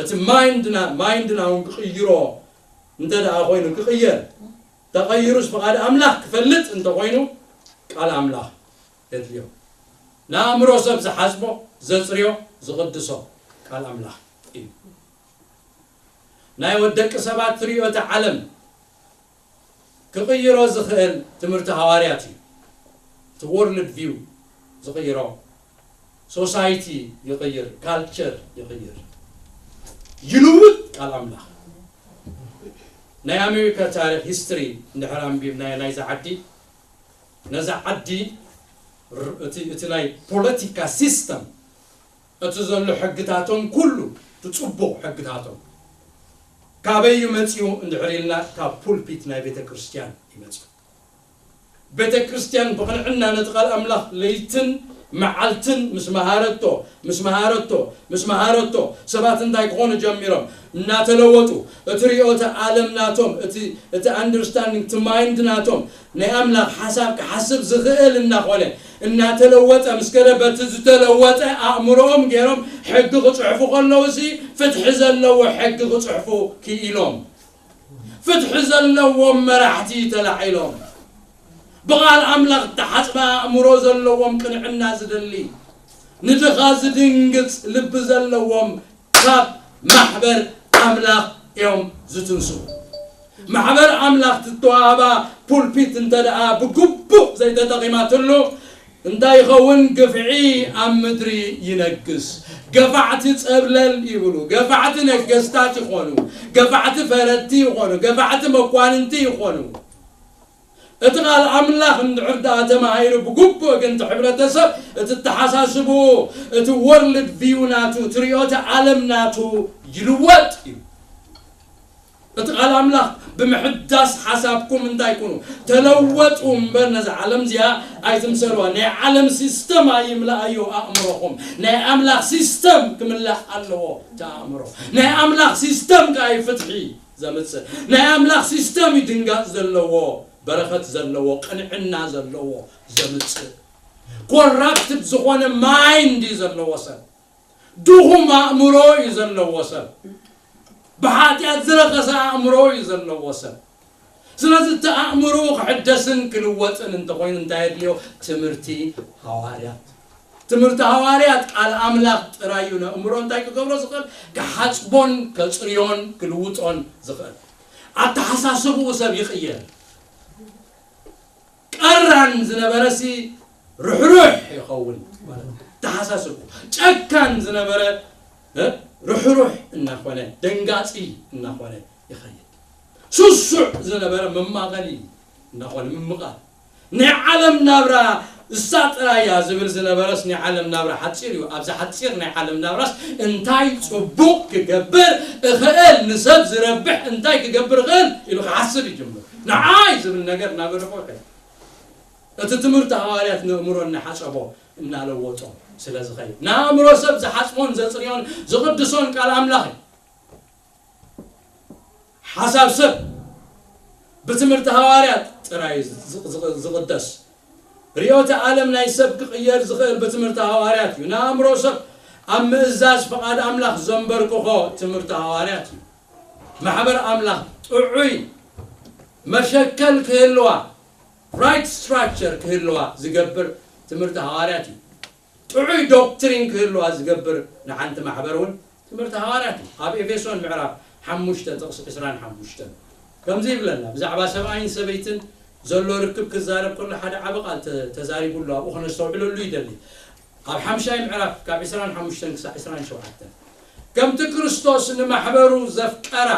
እቲ ማይንድና፣ ማይንድና እውን ክቕይሮ እንተ ደኣ ኮይኑ፣ ክቕየር፣ ተቐይሩስ ፍቓድ ኣምላኽ ክፈልጥ እንተኾይኑ፣ ቃል ኣምላኽ የድልዮ። ንኣእምሮ ሰብ ዝሓጽቦ፣ ዘጽርዮ፣ ዝቕድሶ ቃል ኣምላኽ እዩ። ናይ ወደቂ ሰባት ርእዮተ ዓለም ክቕይሮ ዝኽእል ትምህርቲ ሃዋርያት እዩ። እቲ ወርልድ ቪው ዝቕይሮ፣ ሶሳይቲ ይቕይር፣ ካልቸር ይቕይር፣ ይልውጥ ቃል ኣምላኽ። ናይ ኣሜሪካ ታሪኽ ሂስትሪ እንድሕር ኣንቢብናዮ ናይዛ ዓዲ፣ ነዛ ዓዲ ር- እቲ እቲ ናይ ፖለቲካ ሲስተም፣ እቲ ዘሎ ሕግታቶም ኩሉ፣ እቲ ጽቡቕ ሕግታቶም ካበይ እዩ መጺኡ እንድሕር ኢልና፣ ካብ ፑልፒት ናይ ቤተ ክርስቲያን ይመጽእ። ቤተ ክርስቲያን ብቕንዕና ነቲ ቃል ኣምላኽ ለይትን መዓልትን ምስ መሃረቶ፣ ምስ መሃረቶ፣ ምስ መሃረቶ፣ ሰባት እንታይ ክኾኑ ጀሚሮም? እናተለወጡ፣ እቲ ርእዮተ ዓለም ናቶም፣ እቲ እቲ ኣንደርስታንዲንግ፣ እቲ ማይንድ ናቶም፣ ናይ ኣምላኽ ሓሳብ ክሓስብ ዝኽእል እናኾነ፣ እናተለወጠ ምስ ከደ፣ በቲ ዝተለወጠ ኣእምሮኦም ገይሮም ሕጊ ክጽሕፉ ከለዉ ሲ፣ ፍትሒ ዘለዎ ሕጊ ክጽሕፉ ክኢሎም። ፍትሒ ዘለዎም መራሕቲ ተላዒሎም። ብቓል ኣምላኽ እተሓጽበ ኣእምሮ ዘለዎም፣ ቅንዕና ዝደሊ፣ ንድኻ ዝድንግጽ ልቢ ዘለዎም ካብ ማሕበር ኣምላኽ እዮም ዝትንሱ። ማሕበር ኣምላኽ ትተዋህባ ፑልፒት እንተ ደኣ ብግቡእ ዘይተጠቒማትሉ፣ እንታይ ይኸውን? ግፍዒ ኣብ ምድሪ ይነግስ። ገፋዕቲ ጸብለል ይብሉ። ገፋዕቲ ነገስታት ይኾኑ። ገፋዕቲ ፈረድቲ ይኾኑ። ገፋዕቲ መኳንንቲ ይኾኑ። እቲ ቃል ኣምላኽ እንድሕር ደኣ ተማሂሩ ብግቡእ ግን፣ እቲ ሕብረተሰብ፣ እቲ ኣተሓሳስብኡ፣ እቲ ወርልድ ቪው ናቱ፣ እቲ ርእዮተ ዓለም ናቱ ይልወጥ እዩ። እቲ ቃል ኣምላኽ፣ ብምሕዳስ ሓሳብኩም እንታይ ኩኑ፣ ተለወጡ እምበር ነዛ ዓለም እዚኣ ኣይትምሰልዋ። ናይ ዓለም ሲስተም ኣይምልኣዮ ኣእምሮኹም። ናይ ኣምላኽ ሲስተም ክምላእ ኣለዎ እቲ ኣእምሮ። ናይ ኣምላኽ ሲስተም ከኣ እዩ ፍትሒ ዘምጽእ። ናይ ኣምላኽ ሲስተም እዩ ድንጋጽ ዘለዎ፣ በረኸት ዘለዎ፣ ቅንዕና ዘለዎ ዘምጽእ። ኮራፕትድ ዝኾነ ማይንድ እዩ ዘለዎ ሰብ። ድኹም ኣእምሮ እዩ ዘለዎ ሰብ። ብሓጢኣት ዝረኸሰ ኣእምሮ እዩ ዘለዎ ሰብ። ስለዚ እቲ ኣእምሮ ክሕደስን ክልወጥን እንተኾይኑ እንታይ የድልዮ? ትምህርቲ ሃዋርያት። ትምህርቲ ሃዋርያት ቃል ኣምላኽ ጥራይ እዩ ነእምሮ እንታይ ክገብሮ ዝኽእል? ክሓጽቦን ከጽርዮን ክልውጦን ዝኽእል። ኣተሓሳስብኡ ሰብ ይቕየር። ቀራን ዝነበረሲ ርሕሩሕ ይኸውን ማለት እዩ። ተሓሳስቡ ጨካን ዝነበረ እ፣ ርሕሩሕ እናኾነ፣ ደንጋጺ እናኾነ ይኸይድ። ስሱዕ ዝነበረ መማቐሊ እናኾነ ምምቓል። ናይ ዓለም ናብራ እሳ ጥራይ እያ ዝብል ዝነበረስ፣ ናይ ዓለም ናብራ ሓጺር እዩ። ኣብዚ ሓጺር ናይ ዓለም ናብራስ እንታይ ጽቡቕ ክገብር እኽእል፣ ንሰብ ዝረብሕ እንታይ ክገብር እኽእል ኢሉ ክሓስብ ይጅምር። ንዓይ ዝብል ነገር እናገደፎ ይኸይድ። እቲ ትምህርቲ ሃዋርያት ንእምሮ እናሓጸቦ እናለወጦ ስለ ዝኸይድ፣ ንኣእምሮ ሰብ ዝሓጽቦን ዘጽርዮን ዝቕድሶን ቃል ኣምላኽ እዩ። ሓሳብ ሰብ ብትምህርቲ ሃዋርያት ጥራይ ዝ-፣ ዝ-፣ ዝቕደስ። ርእዮተ ዓለም ናይ ሰብ ክቕየር ዝኽእል ብትምህርቲ ሃዋርያት እዩ። ንኣእምሮ ሰብ ኣብ ምእዛዝ ፍቓድ ኣምላኽ ዘንበርክኾ ትምህርቲ ሃዋርያት እዩ። ማሕበር ኣምላኽ ጥዑይ መሸከል ክህልዋ፣ ራይት ስትራክቸር ክህልዋ ዝገብር ትምህርቲ ሃዋርያት እዩ። ጥዑይ ዶክትሪን ክህልዋ ዝገብር ንሓንቲ ማሕበር እውን ትምህርቲ ሃዋርያት እዩ። ኣብ ኤፌሶን ምዕራፍ ሓሙሽተ ጥቕሲ ዕስራን ሓሙሽተን ከምዚ ይብለና፣ ብዛዕባ ሰብኣይን ሰበይትን ዘሎ ርክብ ክዛረብ ከሎ ሓደ ዓቢ ቃል ተ-፣ ተዛሪቡ ኣሎ። ኣብኡ ከነስተውዕለሉ ይደሊ። ኣብ ሓምሻይ ምዕራፍ ካብ ዕስራን ሓሙሽተን ክሳዕ ዕስራን ሸውዓተን፣ "ከምቲ ክርስቶስ ንማሕበሩ ዘፍቀራ፣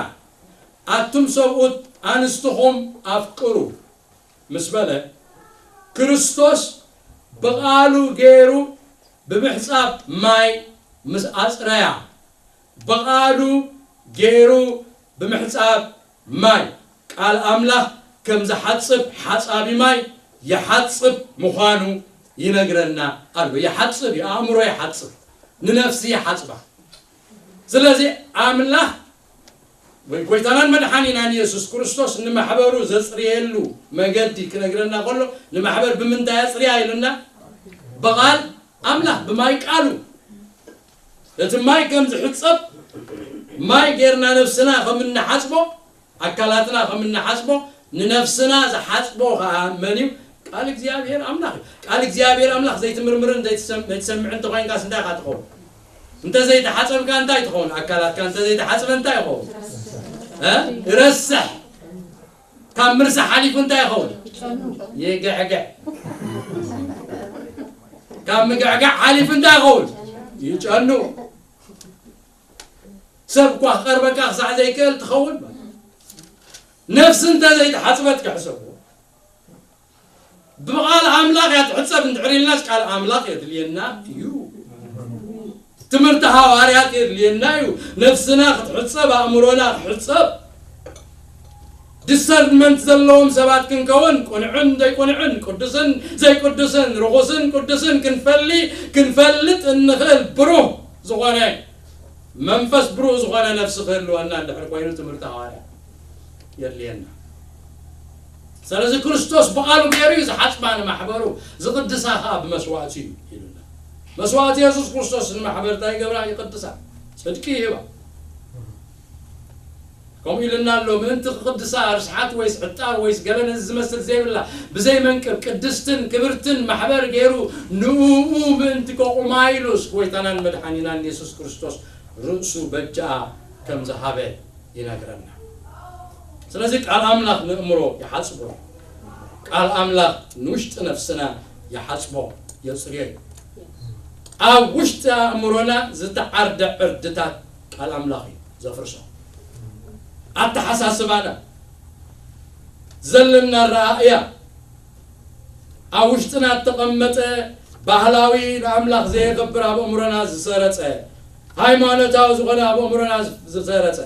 ኣቱም ሰብኡት ኣንስትኹም ኣፍቅሩ" ምስ በለ፣ ክርስቶስ ብቓሉ ገይሩ ብምሕጻብ ማይ ምስ ኣጽረያ፣ ብቓሉ ገይሩ ብምሕጻብ ማይ፣ ቃል ኣምላኽ ከም ዝሓጽብ ሓጻቢ ማይ ይሓጽብ ምዃኑ ይነግረና ኣሎ። ይሓጽብ እዩ፣ ኣእምሮ ይሓጽብ፣ ንነፍሲ ይሓጽባ። ስለዚ ኣምላኽ ወይ ጎይታናን መድሓኒናን የሱስ ክርስቶስ ንማሕበሩ ዘጽርየሉ መገዲ ክነግረና ከሎ፣ ንማሕበር ብምንታይ ኣጽርያ ኢሉና? ብቓል ኣምላኽ፣ ብማይ ቃሉ። እቲ ማይ ከም ዝሕጸብ፣ ማይ ጌርና ነፍስና ከም እንሓጽቦ፣ ኣካላትና ከም እንሓጽቦ፣ ንነፍስና ዝሓጽቦ ኸኣ መን እዩ? ቃል እግዚኣብሔር ኣምላኽ እዩ። ቃል እግዚኣብሔር ኣምላኽ ዘይትምርምርን ዘይትሰም-፣ ዘይትሰምዕን እንተኾይንካስ እንታይ ኢኻ ትኸውን? እንተ ዘይተሓጸብካ እንታይ ትኸውን? ኣካላትካ እንተ ዘይተሓጽበ እንታይ ይኸውን? እ? ይረስሕ። ካብ ምርሳሕ ሓሊፉ እንታይ ይኸውን? ይግዕግዕ። ካብ ምግዕጋዕ ሓሊፉ እንታይ ይኸውን? ይጨኑ። ሰብ እኳ ክቐርበካ ክሳዕ ዘይክእል ትኸውን። ነፍሲ እንተ ዘይተሓጽበት ክሕሰቡ። ብቓል ኣምላኽ እያ ትሕጸብ እንድሕር ኢልናስ ቃል ኣምላኽ የድልየና እዩ። ትምህርቲ ሃዋርያት የድልየና እዩ። ነፍስና ክትሕጸብ፣ ኣእምሮና ክሕጸብ፣ ዲሰርንመንት ዘለዎም ሰባት ክንከውን፣ ቅኑዕን ዘይቅኑዕን፣ ቅዱስን ዘይቅዱስን፣ ርኹስን ቅዱስን ክንፈሊ-፣ ክንፈልጥ እንኽእል ብሩህ ዝኾነ መንፈስ፣ ብሩህ ዝኾነ ነፍሲ ክህልወና እንድሕር ኮይኑ ትምህርቲ ሃዋርያ የድልየና። ስለዚ ክርስቶስ ብቓሉ ገይሩ እዩ ዝሓጽባ ንማሕበሩ፣ ዝቕድሳ ኸኣ ብመስዋእቲ እዩ ኢሉና። መስዋእቲ የሱስ ክርስቶስ ንማሕበር እንታይ ይገብራ? ይቕድሳ፣ ጽድቂ ይህባ። ከምኡ ኢሉና ኣሎ፣ ምእንቲ ክቕድሳ ርስሓት ወይስ ዕጣር ወይስ ገለ ነዚ ዝመስል ዘይብላ፣ ብዘይ መንቅብ ቅድስትን ክብርትን ማሕበር ገይሩ ንእኡ ምእንቲ ከቑማ ኢሉስ ጎይታናን መድሓኒናን የሱስ ክርስቶስ ርእሱ በጃ ከም ዝሃበ ይነግረና። ስለዚ ቃል ኣምላኽ ንእምሮ ይሓጽቦ እዩ። ቃል ኣምላኽ ንውሽጢ ነፍስና ይሓጽቦ፣ የጽርዮ እዩ። ኣብ ውሽጢ ኣእምሮና ዝተዓርደ ዕርድታት ቃል ኣምላኽ እዩ ዘፍርሶ። ኣተሓሳስባና፣ ዘለና ኣረኣእያ፣ ኣብ ውሽጥና እተቐመጠ ባህላዊ ንኣምላኽ ዘየኽብር ኣብ ኣእምሮና ዝሰረጸ፣ ሃይማኖታዊ ዝኾነ ኣብ ኣእምሮና ዝሰረጸ፣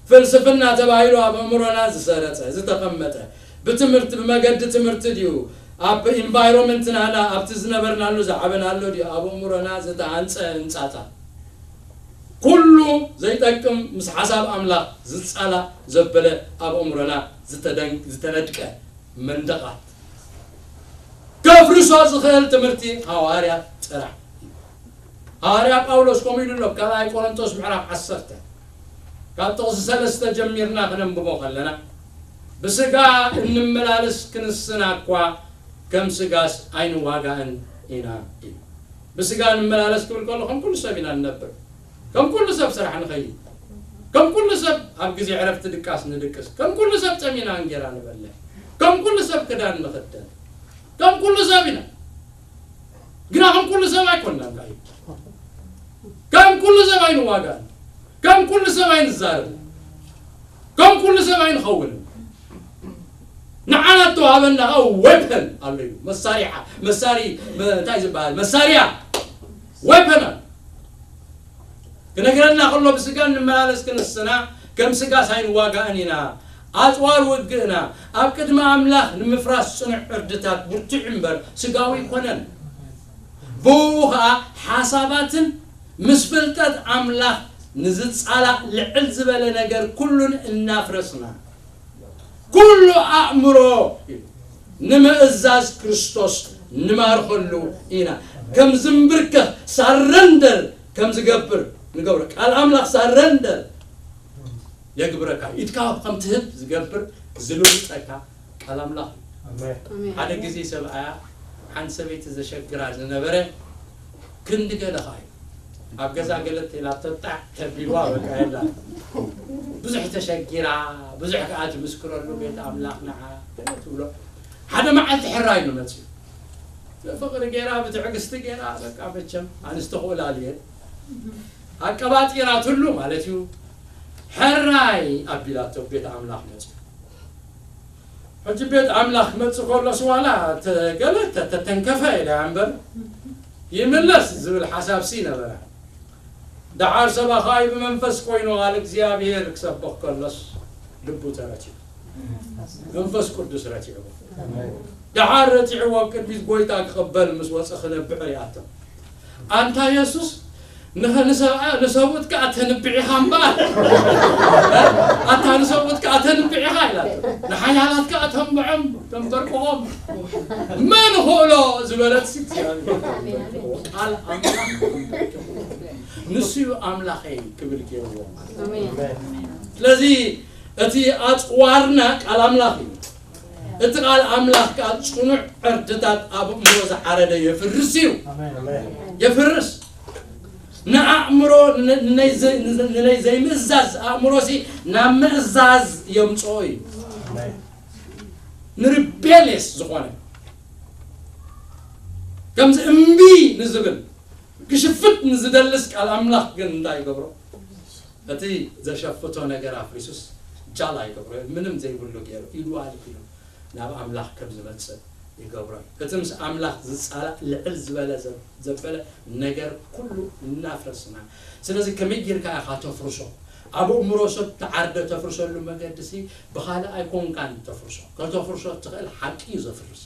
ፍልስፍና ተባሂሉ ኣብ ኣእምሮና ዝሰረጸ፣ ዝተቐመጠ፣ ብትምህርቲ፣ ብመገዲ ትምህርቲ ድዩ፣ ኣብ ኢንቫይሮንመንት ናና፣ ኣብቲ ዝነበርናሉ ዝዓበናሉ ድዩ፣ ኣብ ኣእምሮና ዝተሃንጸ ህንጻታት፣ ኩሉ ዘይጠቅም፣ ምስ ሓሳብ ኣምላኽ ዝጻላእ ዘበለ፣ ኣብ ኣእምሮና ዝተደን-፣ ዝተነድቀ መንደቓት ከፍርሶ ዝኽእል ትምህርቲ ሃዋርያት ጥራሕ እዩ። ሃዋርያ ጳውሎስ ከምኡ ኢሉ ኣሎ፣ ኣብ ካልኣይ ቆሮንቶስ ምዕራፍ ዓሰርተ፣ ካብ ጥቕሲ ሰለስተ ጀሚርና ክነንብቦ ከለና፣ "ብስጋ እንመላለስ ክንስና እኳ ከም ስጋስ ኣይንዋጋእን ኢና" ኢሉ። ብስጋ እንመላለስ ክብል ከሎ፣ ከም ኩሉ ሰብ ኢና ንነብር። ከም ኩሉ ሰብ ስራሕ ንኸይድ። ከም ኩሉ ሰብ ኣብ ግዜ ዕረፍቲ ድቃስ ንድቅስ። ከም ኩሉ ሰብ ጠሚና እንጌራ ንበልዕ። ከም ኩሉ ሰብ ክዳን ንኽደን። ከም ኩሉ ሰብ ኢና። ግና ከም ኩሉ ሰብ ኣይኮንናን፣ ካዩ። ከም ኩሉ ሰብ ኣይንዋጋእን። ከም ኩሉ ሰብ ኣይንዛረብን። ከም ኩሉ ሰብ ኣይንኸውንን። ንዓና እተዋህበና ኸኣ ዌፐን ኣሎ እዩ። መሳሪያ፣ መሳሪ-፣ መ-፣ እንታይ ዝበሃል? መሳርያ። ዌፐን ኣሎ። ክነግረና ከሎ፣ ብስጋ እንመላለስ ክንስና፣ ከም ስጋስ ኣይንዋጋእን ኢና። ኣጽዋር ውግእና፣ ኣብ ቅድሚ ኣምላኽ ንምፍራስ ጽኑዕ ዕርድታት ብርቱዕ እምበር፣ ስጋዊ ኣይኮነን። ብኡ ኸኣ ሓሳባትን ምስ ፍልጠት ኣምላኽ ንዝጻላእ ልዕል ዝበለ ነገር ኩሉን እናፍረስና፣ ኩሉ ኣእምሮ ንምእዛዝ ክርስቶስ ንማርኸሉ ኢና። ከም ዝንብርከኽ፣ ሳረንደር ከም ዝገብር ንገብሮ። ቃል ኣምላኽ ሳረንደር የግብረካ። ኢድካ ከም ትህብ ዝገብር፣ ዝልውጠካ ቃል ኣምላኽ እዩ። ኣሜን። ኣሜን። ሓደ ግዜ ሰብኣያ ሓንቲ ሰበይቲ ዘሸግራ ዝነበረ ክንዲ ገለ ኸኣ እዩ። ኣብ ገዛ ገለ ተላቶ ጣዕ ተቢልዋ በቃ የላ። ብዙሕ ተሸጊራ፣ ብዙሕ ከኣ ትምስክረሉ ቤት ኣምላኽ ንዓ ገለ ትብሎ። ሓደ መዓልቲ ሕራይ እዩ መጺኡ። ብፍቕሪ ገይራ፣ ብትዕግስቲ ገይራ፣ በቃ መቸም ኣንስቲ ክእላል እየን። ኣቀባጢራትሉ ማለት እዩ። ሕራይ ኣቢላቶ ቤት ኣምላኽ መጺኡ። ሕጂ ቤት ኣምላኽ ክመጽእ ከሎስ ዋላ ተ-፣ ገለ ተ-፣ ተተንከፈ ኢላ እያ እምበር፣ ይምለስ ዝብል ሓሳብሲ ነበረ። ደሓር ሰባኻይ ብመንፈስ ኮይኑ ቃል እግዚኣብሔር ክሰብኽ ከሎስ ልቡ ተረቲዑ። መንፈስ ቅዱስ ረቲዕዎ። ደሓር ረቲዕዎ ኣብ ቅድሚት ጎይታ ክቕበል ምስ ወጸ ክነብዕ ሪኣቶ። ኣንታ የሱስ፣ ንኸ-፣ ንሰብኣ-፣ ንሰብኡት ከኣ ተንብዕ ኢኻ እምበኣር። ኣታ ንሰብኡት ከኣ ተንብዕ ኢኻ ኢላቶ። ንሓያላት ከኣ ተንብዖም፣ ተንበርክኾም። መን ኽእሎ ዝበለት ሲ እግዚኣብሔር። ቃል ኣምላኽ ንሱ እዩ ኣምላኸይ ክብል ገይርዎ። ኣሜን። ስለዚ እቲ ኣጽዋርና ቃል ኣምላኽ እዩ። እቲ ቃል ኣምላኽ ከኣ ጽኑዕ ዕርድታት ኣብ ኣእምሮ ዝሓረደ የፍርስ እዩ። ኣሜን። ኣሜን። የፍርስ። ንኣእምሮ ን- ንናይ ዘይ- ንናይ ዘይምእዛዝ ኣእምሮሲ ናብ ምእዛዝ የምጽኦ እዩ። ኣሜን። ንሪቤልየስ ዝኾነ ከምዚ እምቢ ንዝብል ክሽፍት ንዝደልስ ቃል ኣምላኽ ግን እንታይ ይገብሮ? እቲ ዘሸፍቶ ነገር ኣፍሪሱስ ጃላ ይገብሮ። ምንም ዘይብሉ ገይሩ ኢዱ ኣልኪሉ ናብ ኣምላኽ ከም ዝመጽእ ይገብሮ። እቲ ምስ ኣምላኽ ዝጻላእ ልዕል ዝበለ ዘ- ዘበለ ነገር ኩሉ እናፍረስና። ስለዚ ከመይ ጌርካ ኢኻ ተፍርሶ? ኣብ ኣእምሮ ሰብ ተዓርደ ተፍርሰሉ መገዲ ሲ ብኻልእ ኣይኮንካን ተፍርሶ። ከተፍርሶ እትኽእል ሓቂ እዩ ዘፍርስ።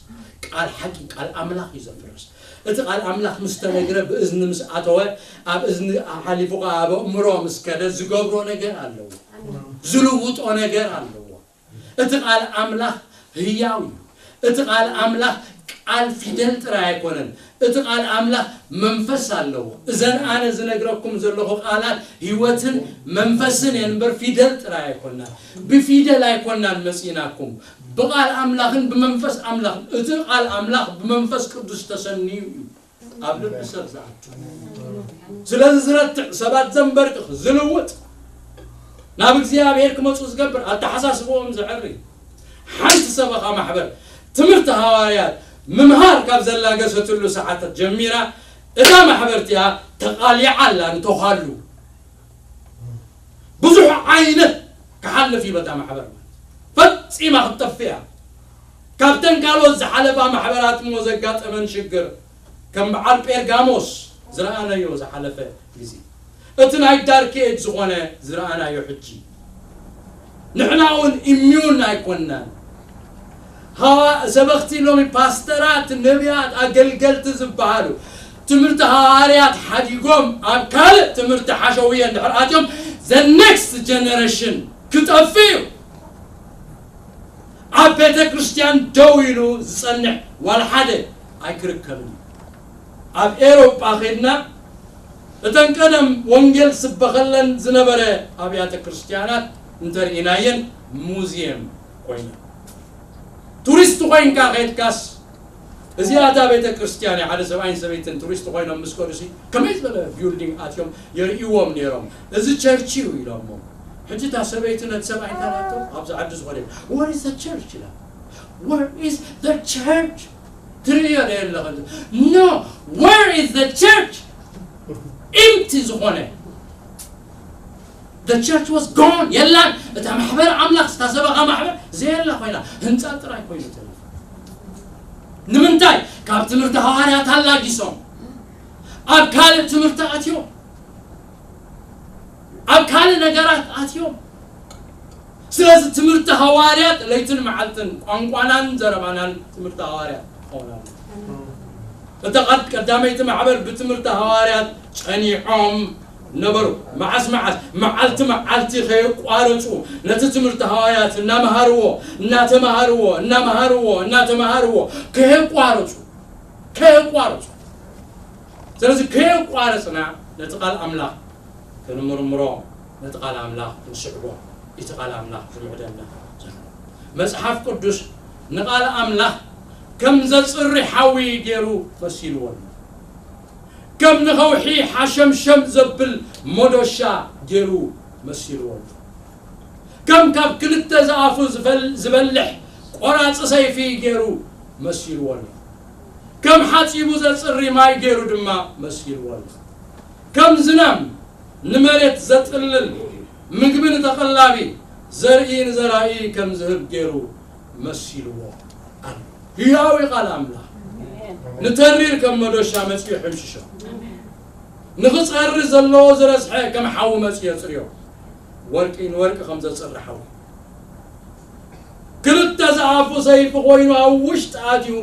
ቃል ሓቂ፣ ቃል ኣምላኽ እዩ ዘፍርስ። እቲ ቃል ኣምላኽ ምስ ተነግረ ብእዝኒ ምስ ኣተወ ኣብ እዝኒ ሓሊፉ ኸዓ ኣብ ኣእምሮ ምስ ከደ ዝገብሮ ነገር ኣለዎ። ዝልውጦ ነገር ኣለዎ። እቲ ቃል ኣምላኽ ህያው እዩ። እቲ ቃል ኣምላኽ ቃል ፊደል ጥራይ ኣይኮነን። እቲ ቃል ኣምላኽ መንፈስ ኣለዎ። እዘን ኣነ ዝነግረኩም ዘለኹ ቃላት ህይወትን መንፈስን እየን እምበር ፊደል ጥራይ ኣይኮናን። ብፊደል ኣይኮናን መጺናኩም። ብቃል ኣምላኽን ብመንፈስ ኣምላኽን። እቲ ቃል ኣምላኽ ብመንፈስ ቅዱስ ተሰንዩ እዩ ኣብ ልቢ ሰብ ዝኣቱ። ስለዚ ዝረትዕ፣ ሰባት ዘንበርክኽ፣ ዝልውጥ፣ ናብ እግዚኣብሔር ክመጹ ዝገብር፣ ኣተሓሳስብኦም ዘዕሪ። ሓንቲ ሰበኻ ማሕበር ትምህርቲ ሃዋርያት ምምሃር ካብ ዘላገሰትሉ ሰዓታት ጀሚራ እታ ማሕበር እቲኣ ተቓሊዓ ኣላ። እንተዃሉ ብዙሕ ዓይነት ክሓልፍ እዩ በታ ማሕበር ማለት ፈጺማ ክትጠፍእ እያ። ካብተን ካልኦት ዝሓለፋ ማሕበራት እሞ ዘጋጠመን ሽግር ከም በዓል ጴርጋሞስ ዝረኣናዮ ዝሓለፈ ግዜ፣ እቲ ናይ ዳርክ ኤጅ ዝኾነ ዝረኣናዮ ሕጂ ንሕና እውን ኢሚዩን ኣይኮንናን። ሃዋ- ሰበኽቲ ሎሚ ፓስተራት፣ ነቢያት፣ ኣገልገልቲ ዝበሃሉ ትምህርቲ ሃዋርያት ሓዲጎም ኣብ ካልእ ትምህርቲ ሓሸውየ እንድሕር ኣትዮም the next generation ክጠፍእ እዩ። ኣብ ቤተ ክርስቲያን ደው ኢሉ ዝጸንሕ ዋላ ሓደ ኣይክርከብን እዩ። ኣብ ኤሮጳ ኸድና እተን ቀደም ወንጌል ስበኸለን ዝነበረ ኣብያተ ክርስቲያናት እንተርኢናየን ሙዚየም ኮይነን። ቱሪስት ኮይንካ ኸድካስ እዚኣ እታ ቤተ ክርስቲያን እያ። ሓደ ሰብኣይን ሰበይትን ቱሪስት ኮይኖም ምስ ከዱሲ ከመይ ዝበለ ቢልዲንግ ኣትዮም የርእይዎም ነይሮም። እዚ ቸርች እዩ ኢሎሞ። ሕጂ እታ ሰበይቲ ነቲ ሰብኣይ እንታይ ናቶ ኣብዚ ዓዲ ዝኾነ where is the church ኢላ። Where is the church? ትርእዮ ዶ የለኸ? No, where is the church? ኢምቲ ዝኾነ the church was gone የላን። እታ ማሕበር ኣምላኽ ዝታሰበኻ ማሕበር ዘየላ ኮይና ህንፃ ጥራይ ኮይኑ ተረፈ። ንምንታይ? ካብ ትምህርቲ ሃዋርያት ኣላጊሶም ኣብ ካልእ ትምህርቲ ኣትዮም ኣብ ካልእ ነገራት ኣትዮም። ስለዚ ትምህርቲ ሃዋርያት ለይትን መዓልትን ቋንቋናን ዘረባናን ትምህርቲ ሃዋርያት ክኸውን ኣለዎ። እታ ቀድ- ቀዳመይቲ ማሕበር ብትምህርቲ ሃዋርያት ጸኒዖም ነበሩ። መዓስ መዓስ መዓልቲ መዓልቲ ከየቋረጹ ነቲ ትምህርቲ ሃዋርያት እናመሃርዎ እናተመሃርዎ እናመሃርዎ እናተመሃርዎ ከየቋረጹ ከየቋረጹ። ስለዚ ከየቋረጽና ነቲ ቃል ኣምላኽ ክንምርምሮ፣ ነቲ ቃል ኣምላኽ ክንስዕቦ፣ እቲ ቃል ኣምላኽ ዝምዕደና ዘሎ። መጽሓፍ ቅዱስ ንቃል ኣምላኽ ከም ዘጽሪ ሓዊ ገይሩ መሲልዎ ኣሎ። ከም ንኸውሒ ሓሸምሸም ዘብል መዶሻ ገይሩ መሲልዎ ኣሎ። ከም ካብ ክልተ ዝኣፉ ዝበልሕ ቆራፂ ሰይፊ ገይሩ መሲልዎ ኣሎ። ከም ሓፂቡ ዘፅሪ ማይ ገይሩ ድማ መሲልዎ ኣሎ። ከም ዝናም ንመሬት ዘጥልል፣ ምግቢ ንተቐላቢ፣ ዘርኢ ንዘራኢ ከም ዝህብ ገይሩ መሲልዎ ኣሎ። ህያው እዩ ቃል ኣምላኽ። ንተሪር ከም መዶሻ መፂኡ ሕምሽሾ፣ ንኽፀሪ ዘለዎ ዝረስሐ ከም ሓዊ መፂኡ የፅርዮ። ወርቂ ንወርቂ ከም ዘፅሪ ሓዊ ክልተ ዝኣፉ ሰይፊ ኮይኑ ኣብ ውሽጢ ኣትዩ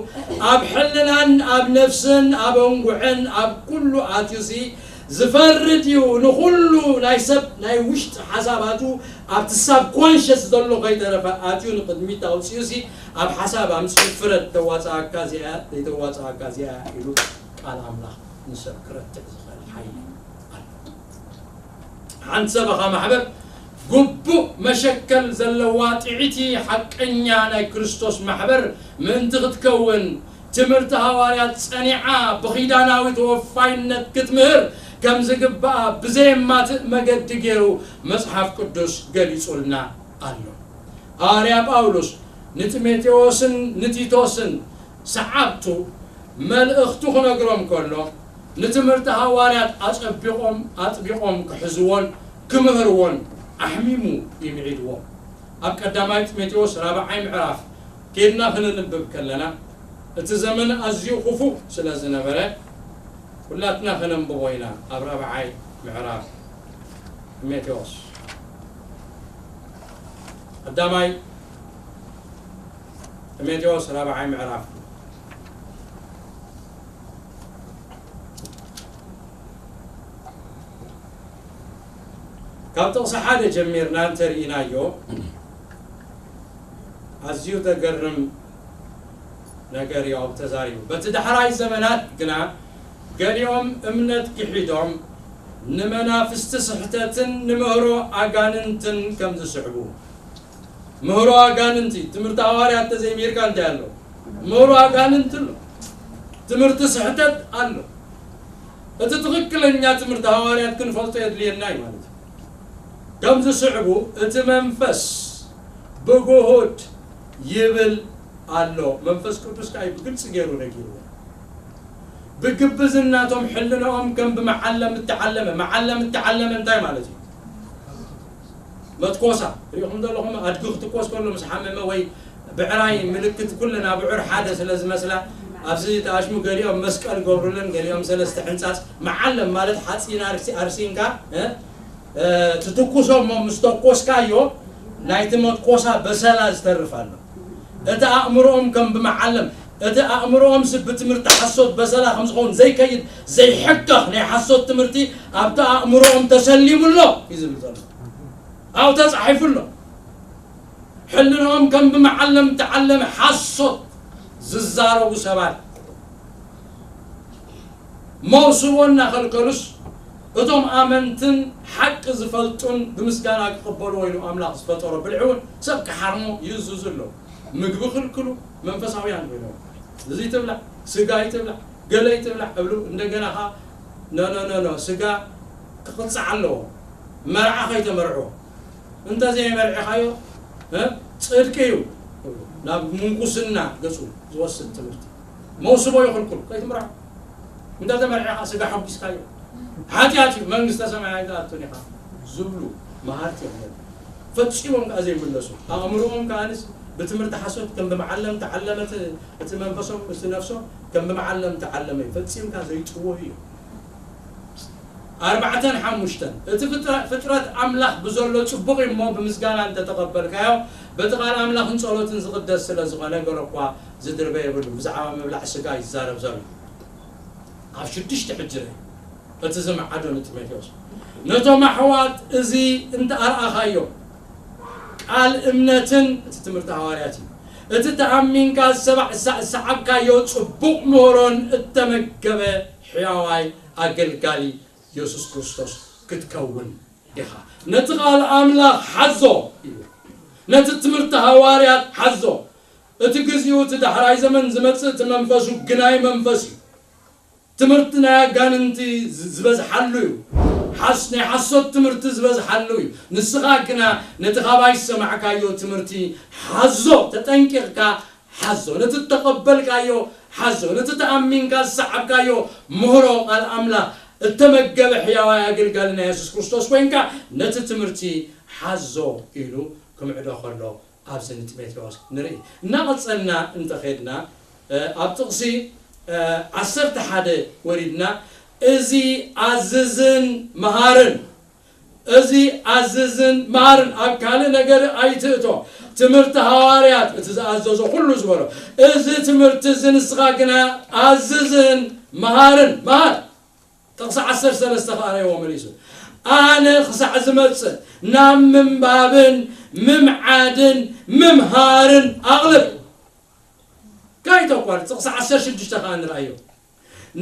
ኣብ ሕልናን ኣብ ነፍስን ኣብ ኣንጉሕን ኣብ ኩሉ ኣትዩሲ ዝፈርድ እዩ። ንኹሉ ናይ ሰብ ናይ ውሽጢ ሓሳባቱ ኣብቲ ሳብ ኮንሸስ ዘሎ ከይተረፈ ኣትዩ ንቕድሚት ኣውፅዩሲ ኣብ ሓሳብ ኣምፅኡ ፍረድ ተዋፅኣካ እዚኣ ዘይተዋፅኣካ እዚኣ ኢሉ ቃል ኣምላኽ ንሰብ ክረትዕ ዝኽእል ሓይሊ ኣሎ። ሓንቲ ሰበኻ ማሕበር ግቡእ መሸከል ዘለዋ ጥዕይቲ ሓቀኛ ናይ ክርስቶስ ማሕበር ምእንቲ ክትከውን፣ ትምህርቲ ሃዋርያት ጸኒዓ ብኺዳናዊ ተወፋይነት ክትምህር ከም ዝግብኣ ብዘየማትእ መገዲ ገይሩ መጽሓፍ ቅዱስ ገሊጹልና ኣሎ። ሃዋርያ ጳውሎስ ንጢሞቴዎስን ንቲቶስን ሰዓብቱ መልእኽቱ ክነግሮም ከሎ፣ ንትምህርቲ ሃዋርያት ኣጸቢቖም ኣጥቢቖም ክሕዝዎን ክምህርዎን ኣሕሚሙ ይምዒድዎም። ኣብ ቀዳማይ ጢሞቴዎስ ራብዓይ ምዕራፍ ኬድና ክንንብብ ከለና፣ እቲ ዘመን ኣዝዩ ክፉእ ስለ ዝነበረ፣ ኩላትና ከነንብቦ ኢና። ኣብ ራብዓይ ምዕራፍ ጢሞቴዎስ፣ ቀዳማይ ጢሞቴዎስ ራብዓይ ምዕራፍ፣ ካብ ጥቕሲ ሓደ ጀሚርና እንተርኢናዮ፣ ኣዝዩ ዘገርም ነገር እዩ ኣብኡ ተዛሪቡ። በቲ ዳሕራይ ዘመናት ግና ገሊኦም እምነት ክሒዶም ንመናፍስቲ ስሕተትን ንምህሮ ኣጋንንትን ከም ዝስዕቡ። ምህሮ ኣጋንንቲ፣ ትምህርቲ ሃዋርያት እንተዘይሚርካ እንታይ ኣሎ? ምህሮ ኣጋንንቲ ኣሎ። ትምህርቲ ስሕተት ኣሎ። እቲ ትኽክለኛ ትምህርቲ ሃዋርያት ክንፈልጦ የድልየና እዩ ማለት እዩ። ከም ዝስዕቡ እቲ መንፈስ ብግሁድ ይብል ኣሎ። መንፈስ ቅዱስ ከኣ እዩ ብግልጺ ገይሩ ነጊርዎ። ብግብዝናቶም ሕልናኦም ከም ብመዓለም እተዓለመ። መዓለም እተዓለመ እንታይ ማለት እዩ? መትኮሳ። ሪኢኹም ዘለኹም፣ ኣድጊ ክትኮስ ከሎ ምስ ሓመመ ወይ ብዕራይ ምልክት ኩለን ኣብዑር ሓደ ስለ ዝመስላ፣ ኣብዚ ተኣሽሙ ገሊኦም መስቀል ገብሩለን፣ ገሊኦም ሰለስተ ሕንጻጽ። መዓለም ማለት ሓጺን ኣርሲ-፣ ኣርሲንካ፣ እ? እ፣ ትትኩሶ እሞ ምስ ተኮስካዮ ናይቲ መትኮሳ በሰላ ዝተርፍ ኣሎ። እቲ ኣእምሮኦም ከም ብመዓለም፣ እቲ ኣእምሮኦም ስ ብትምህርቲ ሓሶት በሰላ ከም ዝኸውን ዘይከይድ፣ ዘይሕከኽ ናይ ሓሶት ትምህርቲ ኣብቲ ኣእምሮኦም ተሰሊሙ ኣሎ እዩ ዝብል ዘሎ። ኣብኡ ተጻሒፉ ኣሎ። ሕልናኦም ከም ብመዓለም ተዓለመ ሓሶት ዝዛረቡ ሰባት። መውስቦ እናኸልከሉስ፣ እቶም ኣመንትን ሓቂ ዝፈልጡን ብምስጋና ክቕበልዎ ኢሉ ኣምላኽ ዝፈጠሮ ብልዒ እውን ሰብ ክሓርሞ ይእዝዙ ኣለዉ። ምግቢ ክልክሉ መንፈሳውያን ኮይኖም፣ እዚ ትብላዕ፣ ስጋ ይትብላዕ፣ ገለ ይትብላዕ እብሉ። እንደገና ኸዓ፣ ኖ፣ ኖ፣ ኖ፣ ኖ፣ ስጋ ክቕጻዕ ኣለዎ። መርዓ ከይተመርዕዎ። እንተዘይመርዕኻዮ፣ እ፣ ጽድቂ እዩ። ናብ ምንኩስና ገጹ ዝወስድ ትምህርቲ። መውስቦ ይኽልክሉ፣ ከይትምርዖ። እንተተመርዒኻ ስጋ ሓጒስካዮ። ሓጢኣት እዩ፣ መንግስተ ሰማይ ኣይትኣቱን ኢኻ ዝብሉ መሃርቲ እዮም። ፈጺሞም ከኣ ዘይምለሱ። ኣእምሮኦም ከኣንስ ብትምህርቲ ሓሶት ከም ብመዓለም ተዓለመት፣ እቲ መንፈሶም፣ እቲ ነፍሶም ከም ብመዓለም ተዓለመ እዩ። ፈጺምካ ዘይጥወዩ እዩ። ኣርባዕተን ሓሙሽተን፣ እቲ ፍጥረ-፣ ፍጥረት ኣምላኽ ብዘሎ ጽቡቕ እዩ እሞ፣ ብምስጋና እንተተቐበልካዮ፣ በቲ ቃል ኣምላኽን ጸሎትን ዝቕደስ ስለ ዝኾነ፣ ገለ እኳ ዝድርበ የብሉን። ብዛዕባ ምብላዕ ስጋ ይዛረብ ዘሎ። ኣብ ሽዱሽተ ሕጂ ርእ፣ እቲ ዝመዓዶ ንጢሞቴዎስ፣ ነቶም ኣሕዋት እዚ እንተ ኣርኣኻዮ፣ ቃል እምነትን፣ እቲ ትምህርቲ ሃዋርያት እዩ፣ እቲ ተኣሚንካ ዝሰባዕ-፣ ዝሰ-፣ ዝሰዓብካዮ ጽቡቕ ምህሮን እተመገበ ሕያዋይ ኣገልጋሊ የሱስ ክርስቶስ ክትከውን ኢኻ። ነቲ ቃል ኣምላኽ ሓዞ እዩ። ነቲ ትምህርቲ ሃዋርያት ሓዞ። እቲ ግዚኡ፣ እቲ ዳሕራይ ዘመን ዝመጽእ፣ እቲ መንፈሱ ግናይ መንፈስ እዩ። ትምህርቲ ናይ ኣጋንንቲ ዝ-፣ ዝበዝሓሉ እዩ። ሓስ-፣ ናይ ሓሶት ትምህርቲ ዝበዝሓሉ እዩ። ንስኻ ግና ነቲ ካባይ ዝሰማዕካዮ ትምህርቲ ሓዞ፣ ተጠንቂቕካ ሓዞ። ነቲ እተቐበልካዮ ሓዞ። ነቲ ተኣሚንካ ዝሰዓብካዮ ምህሮ ቃል ኣምላኽ እተመገበ ሕያዋይ ኣገልጋሊ ናይ የሱስ ክርስቶስ ኮይንካ፣ ነቲ ትምህርቲ ሓዞ ኢሉ ክምዕዶ ከሎ ኣብዚ ንጢሞቴዎስ ንርኢ። እናቐጸልና እንተኸድና፣ እ፣ ኣብ ጥቕሲ፣ እ፣ ዓሰርተ ሓደ ወሪድና፣ እዚ ኣዝዝን መሃርን፣ እዚ ኣዝዝን መሃርን፣ ኣብ ካልእ ነገር ኣይትእቶ። ትምህርቲ ሃዋርያት፣ እቲ ዝኣዘዞ ኩሉ ዝበሎ፣ እዚ ትምህርቲ እዚ ንስኻ ግና ኣዝዝን መሃርን፣ መሃር። ጥቕሲ ዓሰርተ ሰለስተ ከኣ ረእይዎ መሊሱ። ኣነ ክሳዕ ዝመጽእ ናብ ምንባብን ምምዓድን ምምሃርን ኣቕልብ። ካይተኳር ጥቕሲ ዓሰርተ ሽዱሽተ ከኣ ንርኣዮ።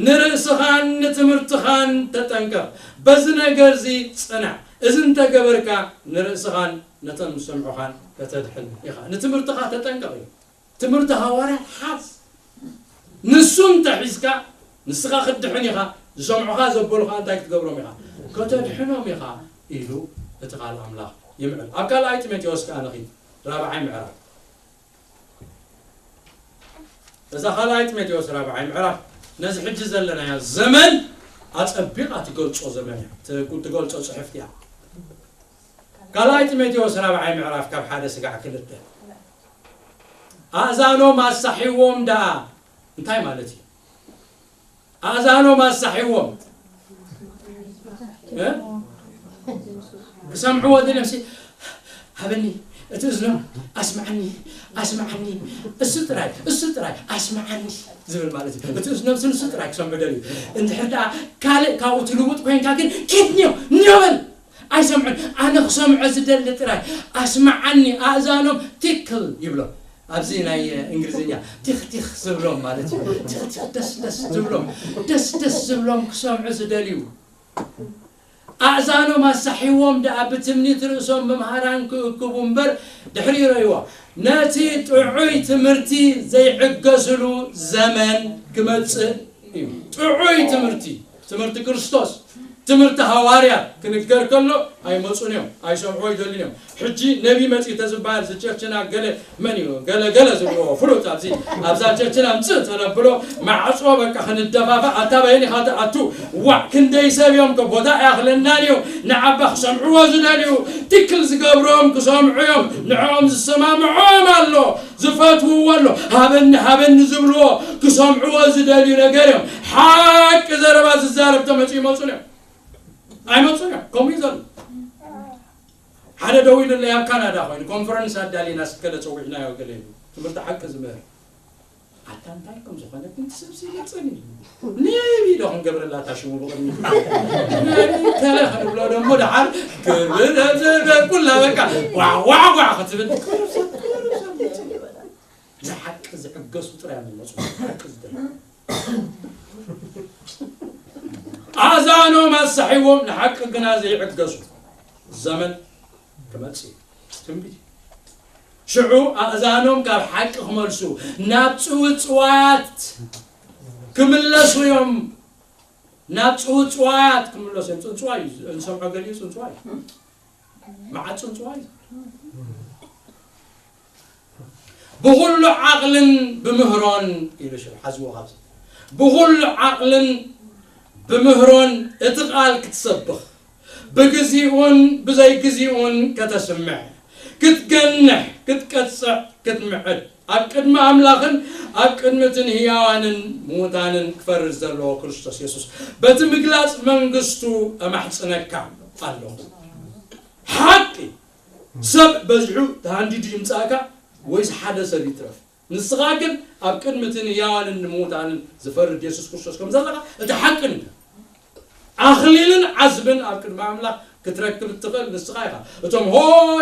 ንርእስኻን ንትምህርትኻን ተጠንቀቕ። በዚ ነገር እዚ ጽናዕ። እዚ እንተገበርካ ንርእስኻን ነቶም ዝሰምዑኻን ከተድሕን ኢኻ። ንትምህርትኻ ተጠንቀቕ እዩ። ትምህርቲ ሃዋርያት ሓዝ። ንሱ እንተሒዝካ ንስኻ ክትድሕን ኢኻ። ዝሰምዑኻ ዘበሉኻ እንታይ ክትገብሮም ኢኻ? ከተድሕኖም ኢኻ ኢሉ እቲ ቃል ኣምላኽ ይምዕድ። ኣብ ካልኣይ ጢሞቴዎስ ከኣ ንኺድ ራብዓይ ምዕራፍ። እዛ ካልኣይ ጢሞቴዎስ ራብዓይ ምዕራፍ ነዚ ሕጂ ዘለናዮ ዘመን ኣጸቢቓ ትገልጾ ዘመን እያ። ት-፣ ትገልጾ ጽሕፍቲ እያ። ካልኣይ ጢሞቴዎስ ራብዓይ ምዕራፍ ካብ ሓደ ስጋዕ ክልተ። ኣእዛኖም ኣሳሒዎም ደኣ እንታይ ማለት እዩ? ኣእዛኖም ኣሳሒዎም እ? ክሰምዕዎ ደልዮም ሲ ሃበኒ እቲ እዝኖም ኣስማዓኒ ኣስማዓኒ እሱ ጥራይ እሱ ጥራይ ኣስማዓኒ ዝብል ማለት እዩ። እቲ እዝኖም ንሱ ጥራይ ክሰምዑ ደልዩ። እንድሕር ደኣ ካልእ ካብኡ ትልውጥ ኮይንካ ግን ኪድ ንዮ ንዮ በል። ኣይሰምዑን። ኣነ ክሰምዖ ዝደሊ ጥራይ ኣስማዓኒ። ኣእዛኖም ቲክል ይብሎ። ኣብዚ ናይ እንግሊዝኛ ቲኽ ቲኽ ዝብሎም ማለት እዩ። ቲኽ ቲኽ ደስ ደስ ዝብሎም ደስ ደስ ዝብሎም ክሰምዑ ዝደልዩ ኣእዛኖም ኣሳሒዎም ደኣ ብትምኒት ርእሶም መምሃራን ክእክቡ እምበር ድሕሪ ይረእይዎ ነቲ ጥዑይ ትምህርቲ ዘይዕገስሉ ዘመን ክመጽእ እዩ። ጥዑይ ትምህርቲ ትምህርቲ ክርስቶስ ትምህርቲ ሃዋርያት ክንገር ከሎ ኣይመጹን እዮም። ኣይሰምዑ ኣይደልን እዮም። ሕጂ ነቢ መጺኡ ተዝበሃል እዚ ቸርችና ገለ መን እዩ ገለ ገለ ዝብልዎ ፍሉጥ ኣብዚ ኣብዛ ቸርችና ምጽእ ተነብሎ ማዕጾ በቃ ክንደፋፋ ኣታ በየን ኢኻ ትኣቱ ዋዕ ክንደይ ሰብ እዮም ከቦታ ኣይኣኽለናን እዩ ንዓባ ክሰምዕዎ ዝደልዩ ትክል ዝገብሮም ክሰምዑ እዮም ንዕኦም ዝሰማምዖም ኣሎ ዝፈትውዎ ኣሎ ሃበኒ ሃበኒ ዝብልዎ ክሰምዕዎ ዝደልዩ ነገር እዮም ሓቂ ዘረባ ዝዛረብ ተመጺኡ ይመጹን እዮም ኣይመጹን እዮም ከምኡ እዩ ዘሎ ሓደ ደው ኢሉለይ ኣብ ካናዳ ኮይኑ ኮንፈረንስ ኣዳሊና ስከለ ጸዊዕናዮ ገለ ኢሉ ትምህርቲ ሓቂ ዝምህር ኣታ እንታይ ከም ዝኾነ ግን ትሰብሲ ይገልጸኒ ነቢ ዶ ክንገብረላ እታ ሽሙ ብቕድሚ ነቢ ከለ ክንብሎ ደሞ ደሓር ክብል ኩላ በቃ ዋዕ ዋዕ ዋዕ ክትብል ንሓቂ ዝዕገሱ ጥራይ እዮም ዝመፁ ሓቂ ዝደለ ኣእዛኖም ኣሳሒዎም ንሓቂ ግና ዘይዕገሱ ዘመን ክመጽእ እዩ ትንቢት ሽዑ ኣእዛኖም ካብ ሓቂ ክመልሱ ናብ ጽውጽዋያት ክምለሱ እዮም ናብ ጽውጽዋያት ክምለሱ እዮም ጽንጽዋ እዩ እንሰምዖ ገሊኡ ጽንጽዋ እዩ መዓት ጽንጽዋ እዩ ብኹሉ ዓቕልን ብምህሮን ኢሉ ሽዑ ሓዝዎ ካብዚ ብኹሉ ዓቕልን ብምህሮን እቲ ቃል ክትሰብኽ ብግዚኡን ብዘይግዚኡን ከተስምዕ ክትገንሕ ክትቀጽዕ ክትምዕድ ኣብ ቅድሚ ኣምላኽን ኣብ ቅድሚ እቲ ንህያዋንን ምዉታንን ክፈርድ ዘለዎ ክርስቶስ የሱስ በቲ ምግላጽ መንግስቱ እማሕጽነካ ኣለኹ ሓቂ ሰብ በዚሑ ተሃንዲዱ ይምጻእካ ወይስ ሓደ ሰብ ይትረፍ ንስኻ ግን ኣብ ቅድሚ እቲ ንህያዋንን ንምዉታንን ዝፈርድ የሱስ ክርስቶስ ከም ዘለኻ እቲ ሓቂ ንገር ኣኽሊልን ዓስብን ኣብ ቅድሚ ኣምላኽ ክትረክብ እትኽእል ንስኻ ኢኻ። እቶም ሆ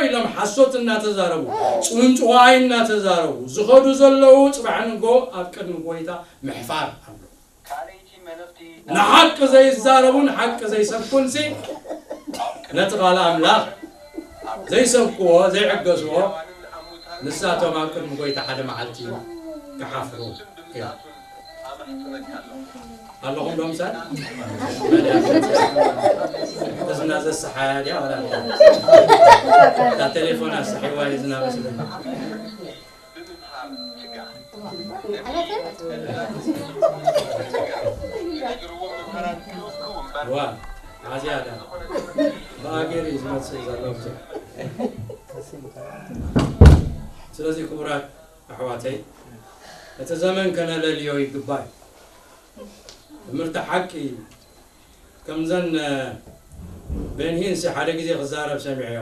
ኢሎም ሓሶት እናተዛረቡ፣ ጽውንጽዋይ እናተዛረቡ ዝኸዱ ዘለዉ፣ ጽባሕ ንግሆ ኣብ ቅድሚ ጐይታ ምሕፋር ኣሎ። ንሓቂ ዘይዛረቡን ሓቂ ዘይሰብኩንሲ ነቲ ቃል ኣምላኽ ዘይሰብክዎ፣ ዘይዕገስዎ፣ ንሳቶም ኣብ ቅድሚ ጐይታ ሓደ መዓልቲ ክሓፍሩ እዮም። ኣለኹም ዶ ምሳል እዝና ዘሰሓያ ድያ ወላ እታ ቴሌፎን ኣሰሒዋ እዝና መስለኒ ዋ ኣዝያ ዳ ብኣገር እዩ ዝመፅእ ዘሎ ብዙሕ ስለዚ ክቡራት ኣሕዋተይ እቲ ዘመን ከነለልዮ ይግባእ ትምህርቲ ሓቂ እዩ ከምዘን ቤንሂንሲ ሓደ ግዜ ክዛረብ ሰሚዐዮ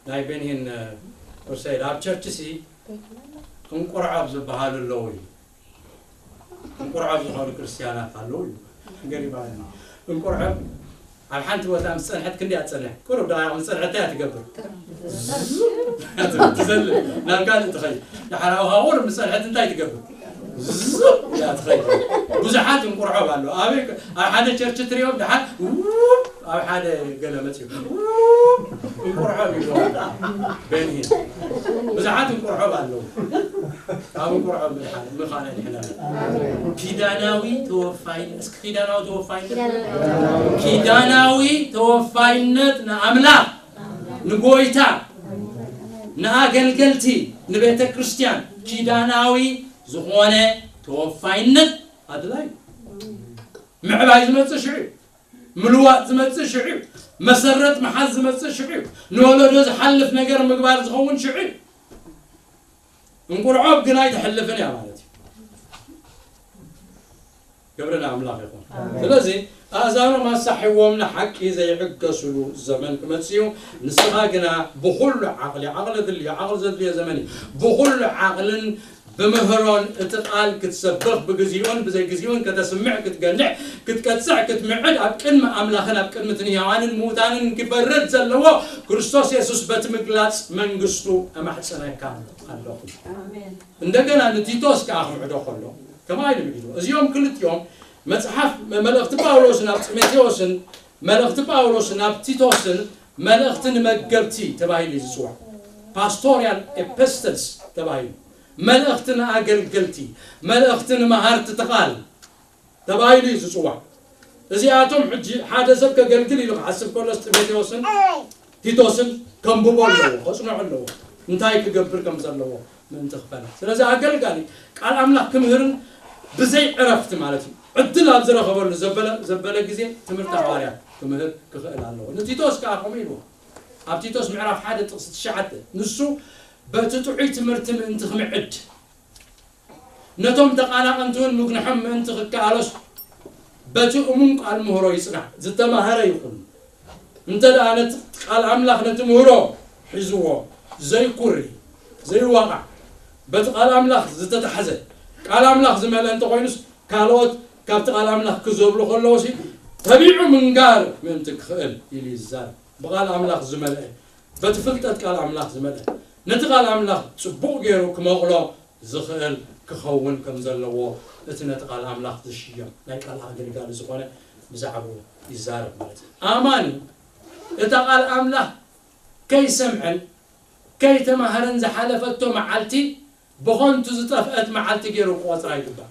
ናይ ቤንሂን ክሩሰይድ ኣብ ቸርችሲ እንቁርዖብ ዝበሃሉ ኣለዉ እዩ እንቁርዖብ ዝኾኑ ክርስትያናት ኣለዉ እዩ ገሪባኒ እንቁርዖብ ኣብ ሓንቲ ቦታ ምስ ጸንሐት ክንዲ ኣትጸንሕ ቁሩብ ደቓይቕ ምስ ጸንሐት እንታይ ትገብር ትዘል ናብ ካልእ ትኸይድ ድሓር ኣብኻ ቁሩብ ምስ ጸንሐት እንታይ ትገብር እያ ትኸይድ ብዙሓት እንቁርዖብ ኣሎ ኣብ ሓደ ቸርች ትሪኦም ድሓር ኣብ ሓደ ገለ መፅዩ እንቁርዖ ይብሎ። ቤንሂን ብዙሓት እንቁርዖ ኣለዉ። ካብ እንቁርዖ ምድሓን ምኻነ ድሕነና። ኪዳናዊ ተወፋይነት፣ እስኪ ኪዳናዊ ተወፋይነት፣ ኪዳናዊ ተወፋይነት ንኣምላኽ፣ ንጎይታ፣ ንኣገልገልቲ፣ ንቤተ ክርስቲያን ኪዳናዊ ዝኾነ ተወፋይነት ኣድላይ። ምዕባይ ዝመጽእ ሽዑ እዩ። ምልዋጥ ዝመጽእ ሽዑ እዩ። መሰረት ምሓዝ ዝመጽእ ሽዑ እዩ። ንወለዶ ዝሓልፍ ነገር ምግባር ዝኸውን ሽዑ እዩ። እንቁርዖ ግና ኣይትሕልፍን እያ ማለት እዩ። ክብሪ ንኣምላኽ ይኹን። ስለዚ ኣእዛኖም ኣሳሒዎም ንሓቂ ዘይዕገስሉ ዘመን ክመጽእ እዩ። ንስኻ ግና ብኹሉ ዓቕሊ፣ ዓቕሊ ድልዮ፣ ዓቕሊ ዘድልዮ ዘመን እዩ። ብኹሉ ዓቕልን ብምህሮን እቲ ቃል ክትሰብኽ ብግዚኡን ብዘይግዚኡን ከተስምዕ ክትገንሕ ክትቀጽዕ ክትምዕድ ኣብ ቅድሚ ኣምላኽን ኣብ ቅድሚ ትንያዋንን ምዉታንን ክበርድ ዘለዎ ክርስቶስ የሱስ በቲ ምግላጽ መንግስቱ እማሕጸነካ ኣለኹ። እንደገና ንቲቶስ ከኣ ክምዕዶ ከሎ ከምኣ ኢሉ ምዒዱ። እዚኦም ክልቲኦም መጽሓፍ መልእኽቲ ጳውሎስ ናብ ጢሞቴዎስን መልእኽቲ ጳውሎስ ናብ ቲቶስን መልእኽቲ ንመገብቲ ተባሂሉ እዩ ዝጽዋዕ። ፓስቶሪያል ኤፒስትልስ ተባሂሉ፣ መልእኽቲ ንኣገልገልቲ፣ መልእኽቲ ንመሃርቲ ትቓል ተባሂሉ እዩ ዝጽዋዕ። እዚኣቶም ሕጂ ሓደ ሰብ ከገልግል ኢሉ ክሓስብ ከሎስ ጢሞቴዎስን ቲቶስን ከንብቦ ኣለዎ፣ ከጽንዖ ኣለዎ፣ እንታይ ክገብር ከም ዘለዎ ምእንቲ ክፈልጥ። ስለዚ ኣገልጋሊ ቃል ኣምላኽ ክምህርን ብዘይ ዕረፍቲ ማለት እዩ ዕድል ኣብ ዝረኸበሉ ዘበለ ዘበለ ግዜ ትምህርቲ ሃዋርያት ክምህር ክኽእል ኣለዎ። ንቲቶስ ከኣ ከምኡ ኢልዎ። ኣብ ቲቶስ ምዕራፍ ሓደ ጥቕሲ ትሽዓተ ንሱ በቲ ጥዑይ ትምህርቲ ምእንቲ ክምዕድ ነቶም ተቓናቐንቲ እውን ምግንሖም ምእንቲ ክከኣሎስ በቲ እሙን ቃል ምህሮ ይጽናዕ፣ ዝተማህረ ይኹን። እንተ ደኣ ነቲ ቃል ኣምላኽ ነቲ ምህሮ ሒዝዎ ዘይኩሪ ዘይዋቓዕ በቲ ቃል ኣምላኽ ዝተታሕዘ ቃል ኣምላኽ ዝመልአ እንተኾይኑስ ካልኦት ካብቲ ቃል ኣምላኽ ክዘብሉ ከለዉ ሲ ተቢዑ ምንጋር ምእንቲ ክኽእል ኢሉ ይዛረብ። ብቃል ኣምላኽ ዝመልአ በቲ ፍልጠት ቃል ኣምላኽ ዝመልአ ነቲ ቃል ኣምላኽ ጽቡቕ ገይሩ ክመቕሎ ዝኽእል ክኸውን ከም ዘለዎ እቲ ነቲ ቃል ኣምላኽ ዝሽየም ናይ ቃል ኣገልጋሊ ዝኾነ ብዛዕባኡ ይዛረብ ማለት እዩ። ኣማኒ እታ ቃል ኣምላኽ ከይሰምዐን ከይተማህረን ዝሓለፈቶ መዓልቲ ብኾንቱ ዝጠፍአት መዓልቲ ገይሩ ክቆጽራ ይግባእ።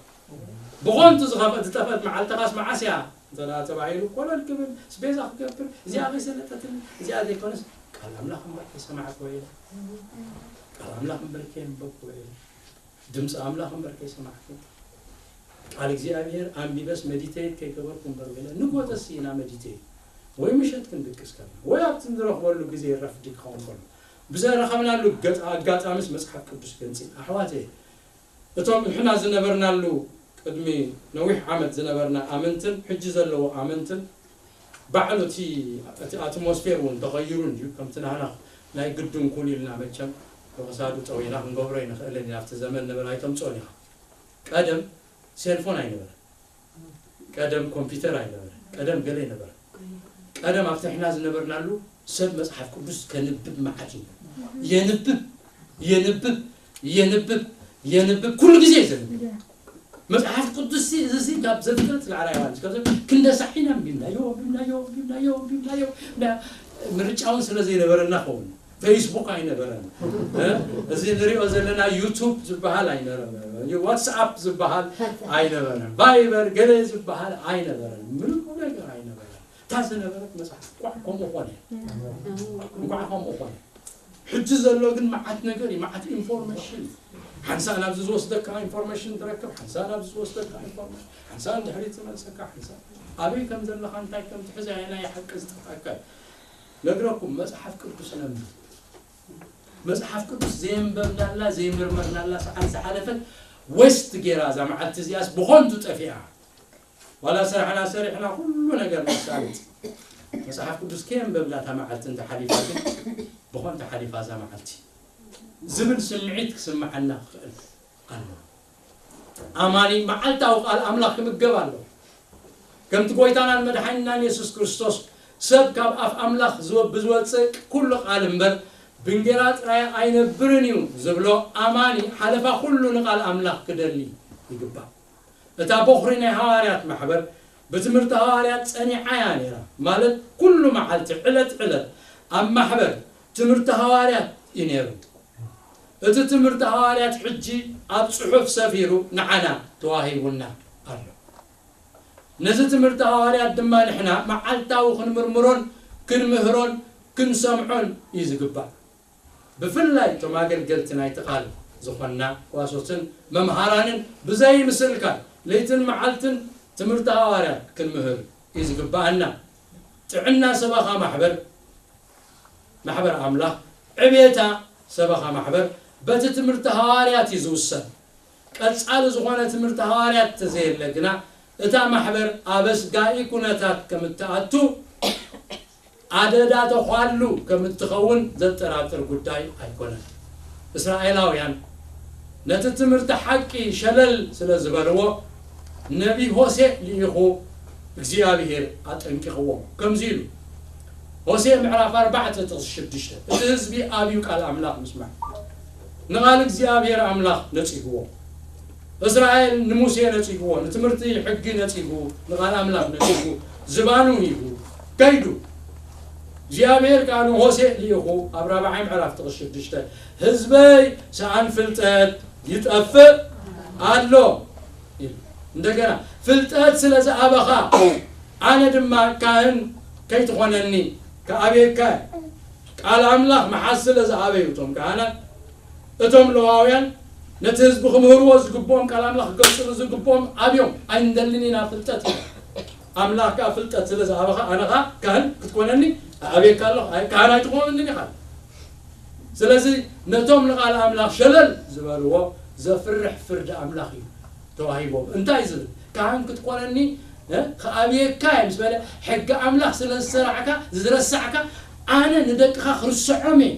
ብኾንቱ ዝኸፍአት ዝጠፍአት መዓልቲ ኻስ መዓስ እያ እንተ ደኣ ተባሂሉ ኮለል ክብል ስቤዛ ክገብር እዚኣ ከይሰለጠትኒ እዚኣ ዘይኮነስ ቃል ኣምላኽ እምበር ከይሰማዕኩ ውዒለ ቃል ኣምላኽ እምበር ከየንበብኩ ውዒለ ድምፂ ኣምላኽ እምበር ከይሰማዕኩ ቃል እግዚኣብሔር ኣንቢበስ መዲቴት ከይገበርኩ እምበር ውዒለ ንጎተስ ኢና መዲቴት ወይ ምሸት ክንድቅስ ከለና ወይ ኣብቲ ንረኽበሉ ግዜ ረፍዲ ክኸውን ከሎ ብዘረኸብናሉ ገጣ ኣጋጣሚስ መጽሓፍ ቅዱስ ገንጺል ኣሕዋተይ እቶም ንሕና ዝነበርናሉ ቅድሚ ነዊሕ ዓመት ዝነበርና ኣመንትን ሕጂ ዘለዎ ኣመንትን ባዕሉ እቲ እቲ ኣትሞስፌር እውን ተቐይሩ እንድዩ ከምቲ ናህና ናይ ግድን ኩን ኢልና መቸም ብክሳዱ ጠዊና ክንገብሮ ኣይንኽእልን ኢና ኣብቲ ዘመን ነበረ ኣይተምፅኦን ኢኻ ቀደም ሴልፎን ኣይነበረ ቀደም ኮምፒውተር ኣይነበረ ቀደም ገለ ኣይነበረ ቀደም ኣብቲ ንሕና ዝነበርናሉ ሰብ መፅሓፍ ቅዱስ ከንብብ መዓት እዩ የንብብ የንብብ የንብብ የንብብ ኩሉ ግዜ እዩ ዘንብብ መፅሓፍ ቅዱስ እዚ ካብ ዘፍጥረት ንዓላ ዮሃንስ ካብ ክንደሳሕ ኢና ኣንቢብናዮ ኣንቢብናዮ ኣንቢብናዮ ኣንቢብናዮ ምርጫውን ስለ ዘይነበረና ኸውን ፌስቡክ ኣይነበረን እዚ ንሪኦ ዘለና ዩቱብ ዝበሃል ኣይነበረን ዋትስኣፕ ዝበሃል ኣይነበረን ቫይበር ገለ ዝበሃል ኣይነበረን ምንም ነገር ኣይነበረን እታ ዝነበረት መፅሓፍ እንኳዕ ከምኡ ኮነ እንኳዕ ከምኡ ኮነ ሕጂ ዘሎ ግን መዓት ነገር እዩ መዓት ኢንፎርሜሽን ሓንሳእ ናብዚ ዝወስደካ ኢንፎርሜሽን ትረክብ ሓንሳእ ናብዚ ዝወስደካ ኢንፎርሜሽን ሓንሳእ ንድሕሪት ዝመልሰካ ሓንሳእ ኣበይ ከም ዘለኻ እንታይ ከም ትሕዚ ኣየናይ ሓቂ ዝጠፍኣካ ነግረኩም መፅሓፍ ቅዱስ ነንብብ መፅሓፍ ቅዱስ ዘየንበብናላ ዘይመርመርናላ ሰዓት ዝሓለፈት ወስት ጌራ እዛ መዓልቲ እዚኣስ ብኾንቱ ጠፊኣ ዋላ ስራሕና ሰሪሕና ኩሉ ነገር ነሳልጥ መፅሓፍ ቅዱስ ከየንበብና እታ መዓልቲ እንተሓሊፋ ግን ብኾንቱ ሓሊፋ እዛ መዓልቲ ዝብል ስምዒት ክስምዓና ክኽእል ኣለዎ ኣማኒ መዓልታዊ ቃል ኣምላኽ ክምገብ ኣለዎ ከምቲ ጎይታናን መድሓኒናን የሱስ ክርስቶስ ሰብ ካብ ኣፍ ኣምላኽ ብዝወፅእ ኩሉ ቃል እምበር ብእንጌራ ጥራይ ኣይነብርን እዩ ዝብሎ ኣማኒ ሓለፋ ኩሉ ንቃል ኣምላኽ ክደሊ ይግባእ እታ ቦኽሪ ናይ ሃዋርያት ማሕበር ብትምህርቲ ሃዋርያት ጸኒዓ እያ ነይራ። ማለት ኩሉ መዓልቲ ዕለት ዕለት ኣብ ማሕበር ትምህርቲ ሃዋርያት እዩ ነይሩ። እቲ ትምህርቲ ሃዋርያት ሕጂ ኣብ ጽሑፍ ሰፊሩ ንዓና ተዋሂቡና ኣሎ። ነዚ ትምህርቲ ሃዋርያት ድማ ንሕና መዓልታዊ ክንምርምሮን ክንምህሮን ክንሰምዖን እዩ ዝግባእ። ብፍላይ እቶም ኣገልገልቲ ናይቲ ቃል ዝኾንና ጓሶትን መምሃራንን ብዘይ ምስልካል ለይትን መዓልትን ትምህርቲ ሃዋርያት ክንምህር እዩ ዝግባኣና። ጥዕና ሰበኻ ማሕበር፣ ማሕበር ኣምላኽ፣ ዕቤታ ሰበኻ ማሕበር በቲ ትምህርቲ ሃዋርያት እዩ ዝውሰን። ቀጻሊ ዝኾነ ትምህርቲ ሃዋርያት ተዘየለ ግና እታ ማሕበር ኣብ ኣስጋኢ ኩነታት ከም እትኣቱ ኣደዳ ተዃሉ ከም እትኸውን ዘጠራጥር ጉዳይ ኣይኮነን። እስራኤላውያን ነቲ ትምህርቲ ሓቂ ሸለል ስለ ዝበልዎ ነቢ ሆሴእ ልኢኹ እግዚኣብሔር ኣጠንቂቕዎም። ከምዚ ኢሉ ሆሴእ ምዕራፍ ኣርባዕተ ጥቕሲ ሽዱሽተ፣ እቲ ህዝቢ ኣብዩ ቃል ኣምላኽ ምስማዕ ንቓል እግዚኣብሔር ኣምላኽ ነጺግዎ። እስራኤል ንሙሴ ነጺግዎ፣ ንትምህርቲ ሕጊ ነጺጉ፣ ንቓል ኣምላኽ ነጺጉ፣ ዝባኑ ሂቡ ከይዱ። እግዚኣብሔር ከኣ ንሆሴእ ልኢኹ ኣብ ራብዓይ ምዕራፍ ጥቕሲ ሽዱሽተ፣ ህዝበይ ሰኣን ፍልጠት ይጠፍእ ኣሎ ኢሉ። እንደገና ፍልጠት ስለ ዝኣበኻ ኣነ ድማ ካህን ከይትኾነኒ ክኣብየካ እየ። ቃል ኣምላኽ መሓዝ ስለ ዝኣበዩ እቶም ካህናት እቶም ለዋውያን ነቲ ህዝቢ ክምህርዎ ዝግብኦም ቃል ኣምላኽ ክገልጽሉ ዝግብኦም ኣብዮም ኣይንደልን ኢና ፍልጠት። ኣምላኽ ከኣ ፍልጠት ስለ ዝሃበኻ ኣነ ኸኣ ካህን ክትኮነኒ ኣብየካ ኣለኹ። ኣይ ካህን ኣይትኾነንን ኢኻ። ስለዚ ነቶም ንቓል ኣምላኽ ሸለል ዝበልዎ ዘፍርሕ ፍርዲ ኣምላኽ እዩ ተዋሂቦም። እንታይ ዝብል ካህን ክትኮነኒ እ? ክኣብየካ እየ ምስ በለ ሕጊ ኣምላኽ ስለ ዝሰራዕካ ዝረሳዕካ ኣነ ንደቅኻ ክርስዖም እየ።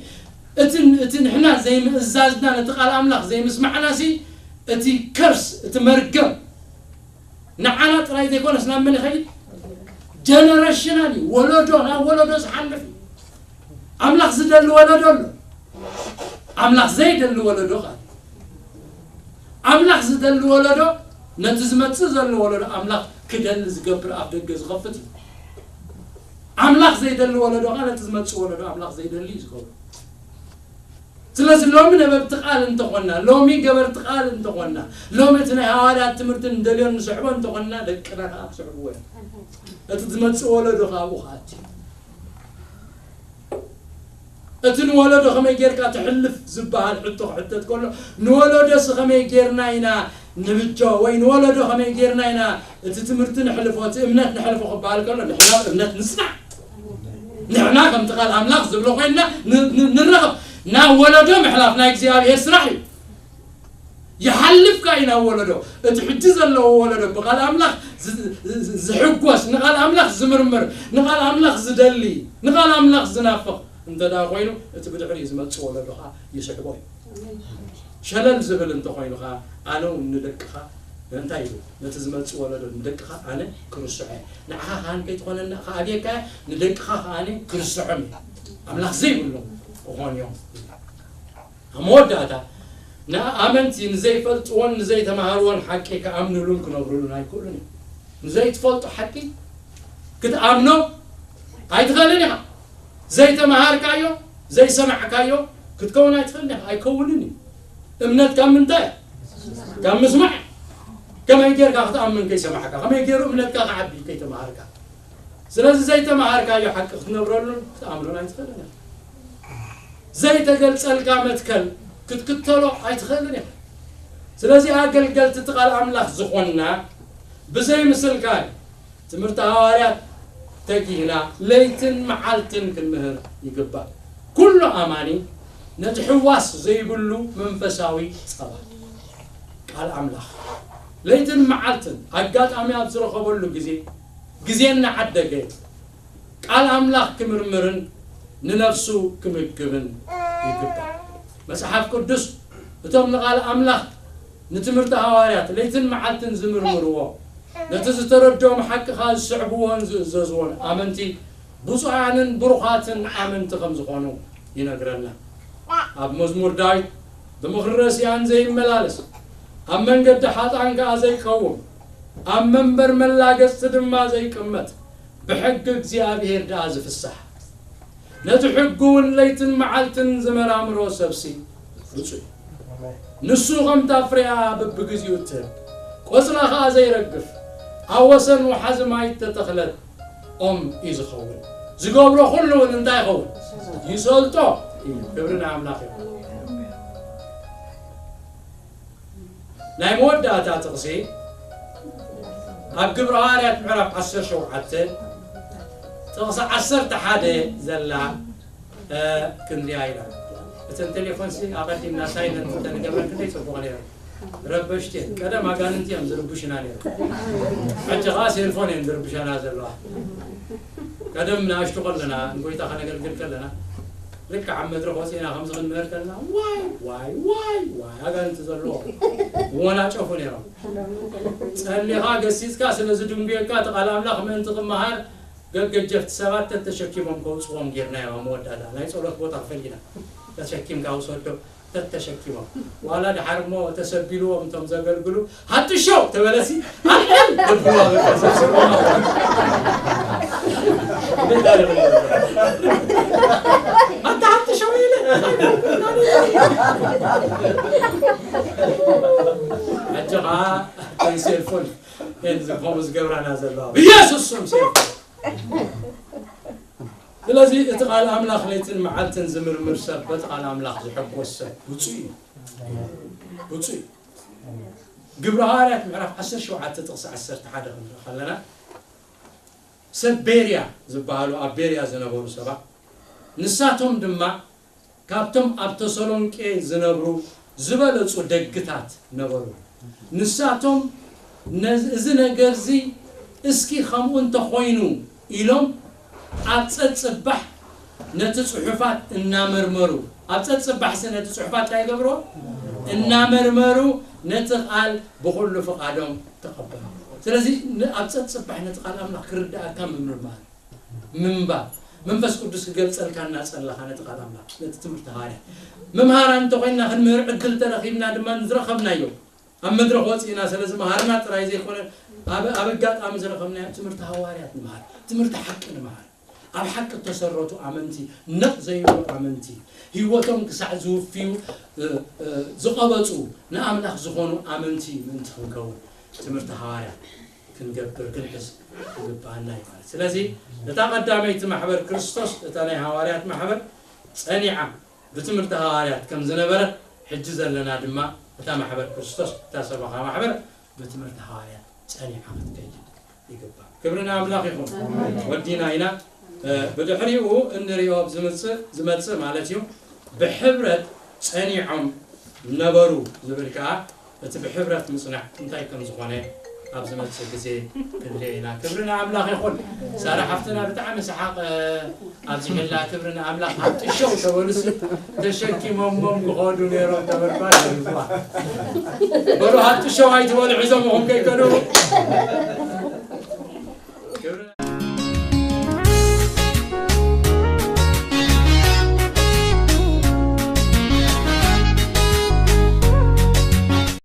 እቲ እቲ ንሕና ዘይምእዛዝና ነቲ ቃል ኣምላኽ ዘይምስማዕና ሲ እቲ ከርስ እቲ መርገም ንዓና ጥራይ ዘይኮነስ ናብ መን ይኸይድ? ጀነሬሽናል እዩ። ወለዶ ናብ ወለዶ ዝሓልፍ እዩ። ኣምላኽ ዝደሊ ወለዶ ኣሎ። ኣምላኽ ዘይደሊ ወለዶ ኸ ኣምላኽ ዝደሊ ወለዶ ነቲ ዝመጽእ ዘሎ ወለዶ ኣምላኽ ክደሊ ዝገብር ኣፍ ደገ ዝኸፍት እዩ። ኣምላኽ ዘይደሊ ወለዶ ኸ ነቲ ዝመጽእ ወለዶ ኣምላኽ ዘይደሊ እዩ ዝገብር። ስለዚ ሎሚ ነበርቲ ቃል እንተኾንና፣ ሎሚ ገበርቲ ቃል እንተኾንና፣ ሎሚ እቲ ናይ ሃዋርያት ትምህርቲ እንደልዮ ንስሕቦ እንተኾንና ደቅና ከዓ ክስሕብዎ እዮም። እቲ ዝመጽእ ወለዶ ከዓ ኣብኡ ክኣቲ እዩ። እቲ ንወለዶ ከመይ ጌርካ ትሕልፍ ዝበሃል ሕቶ ክሕተት ከሎ ንወለዶስ ከመይ ጌርና ኢና ንብጆ ወይ ንወለዶ ከመይ ጌርና ኢና እቲ ትምህርቲ ንሕልፎ እቲ እምነት ንሕልፎ ክበሃል ከሎ ንሕና እምነት ንጽናዕ ንሕና ከምቲ ቃል ኣምላኽ ዝብሎ ኮይንና ንረኸብ ናብ ወለዶ ምሕላፍ ናይ እግዚኣብሔር ስራሕ እዩ። ይሓልፍ ከኣ እዩ ናብ ወለዶ እቲ ሕጂ ዘለዎ ወለዶ ብቓል ኣምላኽ ዝሕጎስ ንቓል ኣምላኽ ዝምርምር ንቓል ኣምላኽ ዝደሊ ንቓል ኣምላኽ ዝናፍቕ እንተ ደኣ ኮይኑ እቲ ብድሕሪኡ ዝመጽእ ወለዶ ኸኣ ይስሕቦ እዩ። ሸለል ዝብል እንተኾይኑ ኸኣ ኣነ እውን ንደቅኻ እንታይ እዩ ነቲ ዝመጽእ ወለዶ ንደቅኻ ኣነ ክርስዖ እየ። ንዓኻ ካህን ከይትኾነና ከኣብየካ እየ ንደቅኻ ከኣ ኣነ ክርስዖም እየ። ኣምላኽ ዘይብሎም ክኾኑ እዮም። ኣብ መወዳእታ ንኣመንቲ ንዘይፈልጥዎን ንዘይተማሃርዎን ሓቂ ክኣምኑሉን ክነብሩሉን ኣይክእሉን እዮም። ንዘይትፈልጦ ሓቂ ክትኣምኖ ኣይትኽእልን ኢኻ። ዘይተማሃርካዮ ዘይሰማዕካዮ ክትከውን ኣይትኽእልን ኢኻ። ኣይከውንን እዩ። እምነት ካብ ምንታይ እዩ? ካብ ምስማዕ። ከመይ ጌርካ ክትኣምን ከይሰማዕካ ከመይ ገይሩ እምነትካ ክዓቢ ከይተማሃርካ? ስለዚ ዘይተማሃርካዮ ሓቂ ክትነብረሉን ክትኣምኖን ኣይትኽእልን ኢኻ። ዘይተገልጸልካ መትከል ክትክተሎ ኣይትኽእልን ኢኻ። ስለዚ ኣገልገልቲ እቲ ቃል ኣምላኽ ዝኾንና ብዘይ ምስልካል ትምህርቲ ሃዋርያት ተጊህና ለይትን መዓልትን ክንምህር ይግባእ። ኩሉ ኣማኒ ነቲ ሕዋስ ዘይብሉ መንፈሳዊ ጸባ ቃል ኣምላኽ ለይትን መዓልትን ኣጋጣሚ ኣብ ዝረኸበሉ ግዜ ግዜ እናዓደገ ቃል ኣምላኽ ክምርምርን ንነፍሱ ክምግብን ይግባእ። መጽሓፍ ቅዱስ እቶም ንቓል ኣምላኽ ንትምህርቲ ሃዋርያት ለይትን መዓልትን ዝምርምርዎ ነቲ ዝተረድኦም ሓቂ ኸኣ ዝስዕብዎን ዝእዘዝዎን ኣመንቲ ብፁዓንን ብሩኻትን ኣመንቲ ከም ዝኾኑ ይነግረና። ኣብ መዝሙር ዳዊት ብምኽሪ ረሲኣን ዘይመላለስ ኣብ መንገዲ ሓጥኣን ከኣ ዘይቀውም ኣብ መንበር መላገጽቲ ድማ ዘይቅመጥ፣ ብሕጊ እግዚኣብሔር ደኣ ዝፍሳሕ፣ ነቲ ሕጉ እውን ለይትን መዓልትን ዝመራምሮ ሰብሲ ብፁዕ እዩ። ንሱ ከምታ ፍሬኣ በብግዜኡ እትህብ፣ ቆጽላ ኸኣ ዘይረግፍ፣ ኣብ ወሰን ወሓዚ ማይ እተተኽለት ኦም እዩ ዝኸውን። ዝገብሮ ኩሉ እውን እንታይ ይኸውን? ይሰልጦ እዩ። ክብሪ ንኣምላኽ ይኹን። ናይ መወዳእታ ጥቕሲ ኣብ ግብረ ሃዋርያት ምዕራፍ ዓሰርተ ሸውዓተ ጥቕሲ ዓሰርተ ሓደ ዘላ ክንሪኣ ኢና። እተን ቴሌፎንሲ ኣቐዲምና ሳይለንት እንተንገብረን ክንደይ ጽቡቕ ነይሩ። ረበሽቲ እየን። ቀደም ኣጋንንቲ እዮም ዝርብሹና ነይሩ። ሕጂ ኸዓ ሴልፎን እየን ዝርብሻና ዘለዋ። ቀደም ንኣሽቱ ከለና ንጎይታ ከነገልግል ከለና ልክዕ ኣብ መድረኽ ወፂእና ከምዚ ክንምህር ከለና ዋይ ዋይ ዋይ ዋይ ኣጋንንቲ ዘለዎ ወናጨፉ ነይሮም። ጸሊኻ ገሲጽካ ስለ ዝድንጉየካ እቲ ቃል ኣምላኽ ምእንቲ ክመሃር ገገጀፍቲ ሰባት ተተሸኪሞም ከውፅዎም ጌርናዮም። ኣብ መወዳእታ ናይ ጸሎት ቦታ ክፈሊና ተሸኪምካ ውሰዶ ተተሸኪሞም ዋላ ድሓር እሞ ተሰቢልዎም እቶም ዘገልግሉ ሃጥሾ ተበለሲ ኣልዕል ደብዋ በቃ ሰብስቦም ኣውረዱ። እንዴት ታሪኽ ነው? ኣታ ሃጥሾ ኢለ ሕጂ ኸዓ ሴልፎን ከምኡ ዝገብራና ዘለዋ ብኢየሱስ ስም ሴልፎን ስለዚ እቲ ቃል ኣምላኽ ለይትን መዓልትን ዝምርምር ሰብ በቲ ቃል ኣምላኽ ዝሕጎስ ሰብ ብፁዕ እዩ። ብፁዕ እዩ። ግብረ ሃዋርያት ምዕራፍ ዓሰርተ ሸውዓተ ጥቕሲ ዓሰርተ ሓደ ክንርኢ ከለና ሰብ ቤርያ ዝበሃሉ ኣብ ቤርያ ዝነበሩ ሰባት ንሳቶም ድማ ካብቶም ኣብ ተሰሎንቄ ዝነብሩ ዝበለጹ ደግታት ነበሩ። ንሳቶም ነዚ እዚ ነገርዚ እስኪ ከምኡ እንተኾይኑ ኢሎም ኣብ ጸጽባሕ ነቲ ጽሑፋት እናመርመሩ ኣብ ጸጽባሕሲ ነቲ ጽሑፋት እንታይ ይገብርዎ እናመርመሩ ነቲ ቃል ብኹሉ ፍቓዶም ተቐበሉ። ስለዚ ን- ኣብ ጸጽባሕ ነቲ ቃል ኣምላኽ ክርዳእካ ምምርማር ምንባብ መንፈስ ቅዱስ ክገልጸልካ እናጸለኻ ነቲ ቃል ኣምላኽ ነቲ ትምህርቲ ሃዋርያ ምምሃራ እንተኾይንና ክንምህር ዕድል ተረኺብና ድማ ዝረኸብናዮ ኣብ መድረኽ ወፂእና ስለ ዝመሃርና ጥራይ ዘይኮነ ኣብ ኣብ ኣጋጣሚ ዝረኸብናዮ ትምህርቲ ሃዋርያት ንምሃር ትምህርቲ ሓቂ ንምሃር ኣብ ሓቂ እተሰረቱ ኣመንቲ ነቕ ዘይብሉ ኣመንቲ ህይወቶም ክሳዕ ዝውፍዩ እ፣ እ፣ ዝቐበፁ ንኣምላኽ ዝኾኑ ኣመንቲ ምእንቲ ክንከውን ትምህርቲ ሃዋርያ ክንገብር ክንሕዝ ይግባኣና እዩ ማለት ስለዚ እታ ቀዳመይቲ ማሕበር ክርስቶስ እታ ናይ ሃዋርያት ማሕበር ጸኒዓ ብትምህርቲ ሃዋርያት ከም ዝነበረት ሕጂ ዘለና ድማ እታ ማሕበር ክርስቶስ እታ ሰበኻ ማሕበር ብትምህርቲ ሃዋርያት ጸኒዓ ክትከይድ ይግባእ ክብሪ ንኣምላኽ ይኹን ወዲና ኢና ብድሕሪኡ እንሪኦ ዝመፅእ ማለት እዩ ብሕብረት ጸኒዖም ነበሩ ዝብል ከዓ እቲ ብሕብረት ምፅናዕ እንታይ ከም ዝኾነ ኣብ ዝመፅእ ግዜ ክንሪኦ ኢና ክብሪ ንኣምላኽ ይኹን ሳራ ሓፍትና ብጣዕሚ ሰሓቕ ኣብዚሕላ ክብሪ ንኣምላኽ ሃጥሸው ተበሉሲ ተሸኪሞሞም ክኸዱ ነይሮም ተበልኳ ይዋ በሉ ሃጥሸው ኣይትበሉ ሒዞም ኹም ከይከዱ